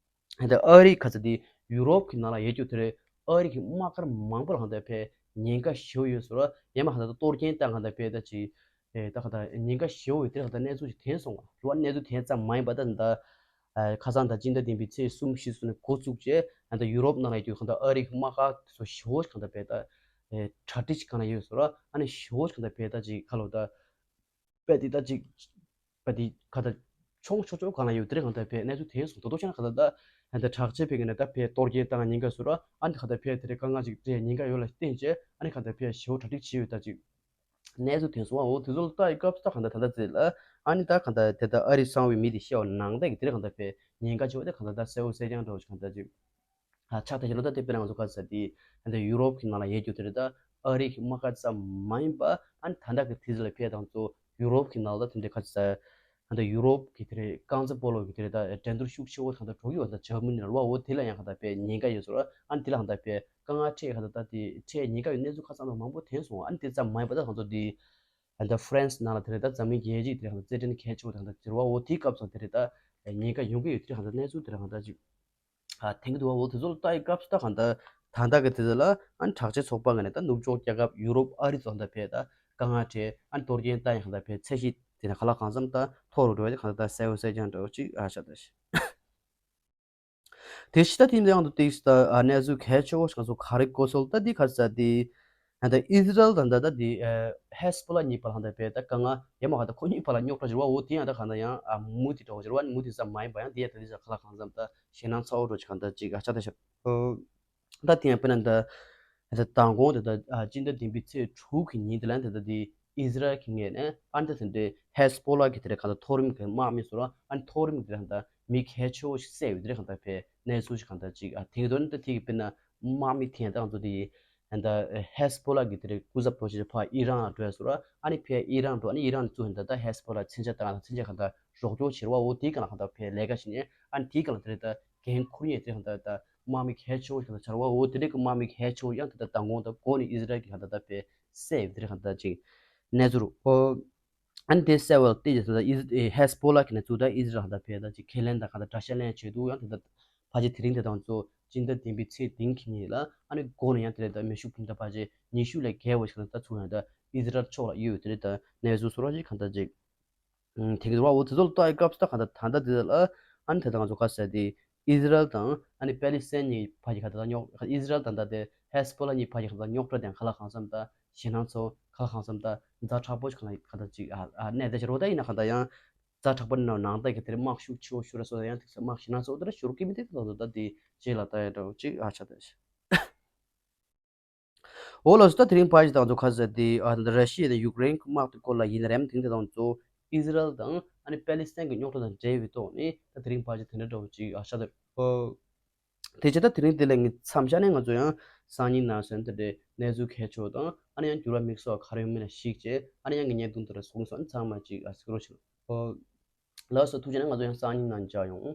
ད་ཨ་རི་ཁ་ཚ་དེ་ཡུ་རོབ་ཀྱི་ནང་ལ་ཡོད་རྒྱུ་དེ་རེད། ཨ་རི་གི་དམག་སྒར་མང་པོ་ལ་ད་ཕའི་ཉེན་ཁ་ཞེ་པོ་ཡོད་ཟེར་བ། ཡང་མ་ཧ་ད་གཏོར་སྐྱོན་བཏང་ང་ད་ཕའི་ད་ཅིག་ཨེ་ད་ཁ་ད་ཉེན་ཁ་ཞེ་པོ་ཡོད་དེ་ཁ་ད་གནས་ཚུལ་ཅིག་ཐོན་སོང་བ་རེད་བ། གནས་ཚུལ་ཐོན་ཙམ་མ་ཡིན་པ་ད་ད། ཨ་ཁ་སང་ད་སྤྱི་ཟླ་བདུན་པའི་ཚེས་གསུམ་བཞི་སོགས་ནས་འགོ་བཙུགས་རྗེས་ཨ་ད་ཡུ་རོབ་ནང་ལ་ཡོད་དུས་གང་ལྟར་ཨ་རི་གི་དམག་སྒར་དེ་ཚོ་ཞེ་པོ་ཞིག་གང་ལྟར་བས་ད་ཨེ་གྲ་སྒྲིག་ཅིག་གང་ལ་ཡོད་ཟེར་བ། ཨ་ནི་ཞེ་པོ་ཞིག་གང་ལྟར་བས་ད་ཅིག་ཁ་ལོ་ད་བས་དེ་ད་ཅིག་བས་དེ་ཁ་ད་ཆུང་ཆུང་ཆུང་གང་ལ་ཡོད་དེ་རེད། གང་ལྟར་བས་གནས་ཚུལ་ཐོན་སོང་དོ་དོ་ཆ་ན་གང་ལྟར་ད་ཨ་ད་དྲག་ཆས་བས་གི་ན་ད་བས་གཏོར་སྐྱོན་བཏང་ཉེན་ཁ་ཟེར་བ། ཨ་ནི་གང་ལྟར་བས་དེ་རེད་དཀའ་ངལ་ཅིག་འཕྲད་ཉེན་ཁ་ཡོད་ལ་བརྟེན་བྱས་ཨ་ནི་གང་ལྟར་བས་ཞེ་པོ་གྲ་སྒྲིག་བྱས་ཡོད་ད་ཅིག་གནས་ཚུལ་ཐོན་སོང་བ། འོ་དེ་ཚོ་ལ་ལྟ་ཡི་སྐབས་སུ་ད་གང་ལྟར་ད་ལྟ་ཚེ་ལ་ཨ་ནི་ད་གང་ལྟར་དེ་ལྟར་ཨ་རི་གསང་བའི་མི་དེ་བཤད་པ་ནང་བཞིན་གྱི་དེ་རིང་གང་ལྟར་བས་ཉེན་ཁ་ཆེ་བ་དེ་གང་ལྟར་ད་གསལ་པོ་གསལ་རྐྱང་འདྲ་བོ་ཞིག་གང་ལྟར་ཅིག་ཨ་ཆགས་ཐལ་ཞིག་ལ། ད་དེ་དཔེར་ན་ང་ཚོ་ག་ཚ་དེ་ད་ལྟ་ཡུ་རོབ་ཀྱི་ནང་ལ་ཡོད་རྒྱུ་དེ་རེད། ད་ཨ་རི་གི་དམག་སྒར་ཙམ་མ་ཡིན་པ་ཨ་ནི་ད་ལྟ་གི་དུས་ཚོད་ལ་ཕེབས་དང་ཚོ་ཡུ་རོབ་ཀྱི་ནང་ལ་ད་དེ་འདྲའི་ག་ཚ་ ད་ལྟ་ཡུ་རོབ་ཀྱི་དེ་རེད། རྐང་རྩེད་སྤོ་ལོ་གི་དེ་རེད། ད་འགྲན་བསྡུར་ཤུགས་ཆེ་བོ་ད་ལྟ་འགྲོ་གི་ཡོད། ད་འཇར་མ་ནི་ལ་རེད་བ། འོ་དེ་ལ་ཡང་ག་ད་དཔེ་ཉེན་ཁ་ཡོད་ཟེར་བ། ཨ་ནི་དེ་ལ་ག་ད་དཔེ་དཀའ་ངལ་འཕྲད་ག་ད་ད་དེ་འཕྲད་ཉེན་ཁ་ཡོད་གནས་ཚུལ་ཁ་སང་ལ་མང་པོ་ཐོན་སོང་། ཨ་ནི་དེ་ཙམ་མ་ཡིན་པ་ད་ང་ཚོ་དེ་ད་ལྟ་ཧྥ་རན་སི་ནང་ལ་དེ་རེད། ད་འཛམ་གླིང་རྒྱལ་སྤྱིའི་དེ་རེད། ག་ད་རྩེད་འགྲན་གལ་ཆེ་བོ་ད་ད་དེ་རེད་བ། འོ་དེའི་སྐབས་སུ་དེ་རེད། ད་ཉེན་ཁ་ཡོང་གི་ཡོད། དེ་རེད། ག་ད་གནས་ཚུལ་དེ་རེད། ག་ད་ཅིག་ཨ་ཐེངས་དུ་བ། འོ་དེ་ཚོ་ལ་ལྟ་ཡི་སྐབས་སུ་ད་གང་ལྟར་ད་ལྟ་གི་དེ་ཚོ་ལ་ཨ་ནི་དྲག་ཆས་ཚོགས་པ་ངོས་ནས་ད་ནུབ་ཕྱོགས་རྒྱལ་ཁབ་ཡུ་རོབ་ཨ་རི་ཚོ་ད་ཕེ་ད་དཀའ་ངལ་འཕྲད། ཨ་ནི་གཏོར་སྐྱོན་ད་ཡང་ད་ཕེ་ཚད་གཞི་དེ་ན་ག་ལ་གང་འཚམ་ད་མཐོ་རུ་འགྲོ་བ་དེ་གང་ལྟར་ད་གསལ་བོ་གསལ་རྐྱང་འདྲ་བོ་ཅིག་ཨ་ཆགས་ད་ཤི། དེ་ཕྱི་ད་ཐེངས་འདི་ཡང་དུ་ཏིག་ད་ཨ་གནས་ཚུལ་གལ་ཆེ་བོ་ཞིག་ང་ཚོ་ག་རེ་གོ་སོང་ད་འདི་ག་ས་དེ། ཨ་ད་ཨི་ཟི་རལ་དང་ད་ད་དེ་ཧེ་སི་བྷོ་ལ་གཉིས་བར་ལ་ད་དཔེ་ད་དཀའ་ངལ་ཡ་མ་ག་ད་ཁོ་གཉིས་བར་ལ་རྙོག་དྲ་འབྱོར་བ། འོ་དེ་ཡང་ད་ག་ད་ཡང་ཨ་མུ་མཐུད་འགྲོ་འབྱོར་བ། མུ་མཐུད་ཙམ་མ་ཡིན་པ་ཡང་དེ་ཡང་ད་དེ་ས་ག་ལ་གང་འཚམ་ད་ཞེད་སྣང་ཚ་བོ་འགྲོ་ཅིག་ག་ད་ཅིག་ཨ་ཆ་ད་ཤ་ད་དེ་ཡང་དཔེར་ན་ད་ད་མདང་དགོང་དེ་ད་ཨ་སྤྱི་ཟླ་བདུན་པའི་ཚེས་དྲུག་གི་ཉིན་དེ་ལ་ད་ད་དེ་ཨི་ཟི་རལ་གྱི་ངོས་ནས་ཨ་ད་དེ་འདྲའི་ཧེ་སི་བྷོ་ལ་གི་དེ་རེད། ག་ད་མཐོ་རིམ་གྱི་དམག་མི་ཚོ་ལ་ཨ་མཐོ་རིམ་གྱི་དེ་རེད། ག་ད་མི་གལ་ཆེ་བོ་ཞིག་བསད་ཡོད། དེ་རེད། ག་ད་ཕེ་གནས་ཚུལ་ཞིག་ག་ད་ཅིག་ཨ་དེ་གི་དོན་ད་དེ་གི་དཔེར་ན་དམག་མི་དེ་ཡང་ད་ང་ཚོ་དེ་ད་ཧེ་སི་བྷོ་ལ་གི་དེ་རེད་སྐུ་ཚབ་འགྲོ་བྱེད་ཕར་ཨི་རན་ལ་འགྲོ་ཡ་ཟེར་བ། ཨ་ནི་ཕར་ཨི་རན་འགྲོ། ཨ་ནི་ཨི་རན་ཚུར་ད་ཧེ་སི་བྷོ་ལ་མཚོན་ཆ་བཏང་། མཚོན་ཆ་ག་ད་རོགས་སྐྱོར་བྱེད་ར་བ། འོ་དེའི་སྒང་ལ་ག་ད་ཕར་ལས་ཀ་བྱེད་ནས་ཨ་ནི་དེའི་སྒང་ལ་དེ་རེད་ད་འགན་འཁུར་མཁན་དེ་རེད་ག་ད་ད་དམག་མི་གལ་ཆེ་བོ་ཞིག་ག་ད་ཆགས་ར་བ། འོ་དེ་རེད་གི་དམག་མི་གལ་ཆེ་བོ་ཡང་དེ་ད་མདང་དགོང་ད་མགོ་ནས་ཨི་ཟི་རལ་གྱི་ག་ད་ད་ཕར་བསད་ཡོད། དེ་རེད་ག་ད་ཅིག་གནས་ཚུལ་རུ། ཨོ། ཨ་ནི་དེ་གསལ་བ་ལ་བལྟས་ཀྱི་ད་ཨི་ཧེ་སི་བྷོ་ལ་གི་ནས་ཚུར་ད་ཨི་ཟི་རལ་ད་ཕར་ད་ཅིག་ཁས་ལེན་དང་ག་ད་དགྲ་ཤ་ལེན་བྱེད་དུས་ཡང་དེ་ད་ཕལ་ཆེར་དེ་རིང་དེ་དང་ཚོ་སྤྱི་ཟླ་བདུན་པའི་ཚེས་བདུན་གྱི་ཉིན་ལ་ཨ་ནི་མགོ་ནས་ཡང་དེ་རེད་ད་མེ་ཤུགས་འཕུར་མདའ་ཕལ་ཆེར་ཉི་ཤུ་ལས་བརྒལ་བ་ཞིག་ད་ཚུར་ཡང་ད་ཨི་ཟི་རལ་ཕྱོགས་ལ་གཡུགས་ཡོད། དེ་རེད་ད་གནས་ཚུལ་བཟོ་འདྲ་ཞིག་གང་ལྟར་ཅིག་ཨང་དེ་གི་ར་བ། འོ་དེ་ཚོ་ལ་ལྟ་ཡི་སྐབས་སུ་ད་གང་ལྟར་ད་ལྟ་དེ་ལ་ཨ་ནི་དེ་ད་ང་ཚོ་ག་ཟེར་དེ་ཨི་ཟི་རལ་དང་ཨ་ནི་པེ་ལི་སི་ཐན་གཉིས་བར་གྱི་ག་ད་ད་རྙོག་ཨི་ཟི་རལ་དང་ད་དེ་ཧེ་སི་བྷོ་ལ་གཉིས་བར་གྱི་ག་ད་ད་རྙོག་དྲ་དེ་ག་ལ་གང་འཚམ་ད་ཞེད་སྣང་ཚ་བོ་ག་ལ་གང་འཚམ་ད་ཛ་དྲག་པོ་ཞིག་ག་ལ་ག་ད་ཅིག་ཨ་ཨ་གནས་ད་ཤར་བ་ད་ཡིན་ན་ག་ད་ཡང་ཛ་དྲག་པོ་ནང་ནང་ད་གི་དེ་རེད་དམག་ཤུགས་ཆེ་བོ་ཤུ་ར་སོ་ད་ཡང་དེ་དམག་ཞེད་སྣང་ཚ་བོ་དེ་ར་ཤུ་ར་ཀི་མི་དེ་ད་ད་ད་དེ་རྗེས་ལ་ད་ཡ་འདྲ་བོ་ཅིག་ཨ་ཆ་ད་ཤ། འོ་ལགས་སོ། ད་དེ་རིང་ཕལ་ཆེར་ད་ང་ཚོ་ག་ཟེར་དེ་ཨ་ད་ར་ཤི་ཡ་དང་ཡུཀ་རེན་གྱི་དམག་དེ་སྐོར་ལ་ཡིན་ན་རེད། དེ་རིང་དེ་ད་ང་ཚོ་ཨི་ཟི་རལ་དང་ཨ་ནི་པེ་ལི་སི་ཐན་གྱི་རྙོག་དྲ་དང་འབྲེལ་བའི་ཐོག་ནས་ད་དེ་རིང་ཕལ་ཆེར་དེ་འདྲ་འདྲ་བོ་ཅིག་ཨ་ཤ་ད། ཨོ། དེ་བྱས་ད་དེ་རིང་དེ་ལས་ངས་མཚམས་བཞག་ནས་ང་ཚོ་ཡང་སང་ཉིན་ནང་སོན་དེ་འདྲའི་གནས་ཚུལ་གལ་ཆེ་བ་དང་ཨ་ནི་ཡང་འགྱུར་བ་དམིགས་བསལ་ག་རེ་ཡོང་མིན་ལ་གཞིགས་བྱས་ཨ་ནི་ཡང་ངས་བརྙན་ཐུང་དེ་འདྲ་གསུངས་སོང་། ཨ་ནི་ཚང་མ་ཅིག་ཨ་གཟིགས་རོགས་བྱེད། ཨོ། ལགས་སོ། ཐུགས་རྗེ་གནང་། ང་ཚོ་ཡང་སང་ཉིན་ནང་མཇལ་ཡོང་།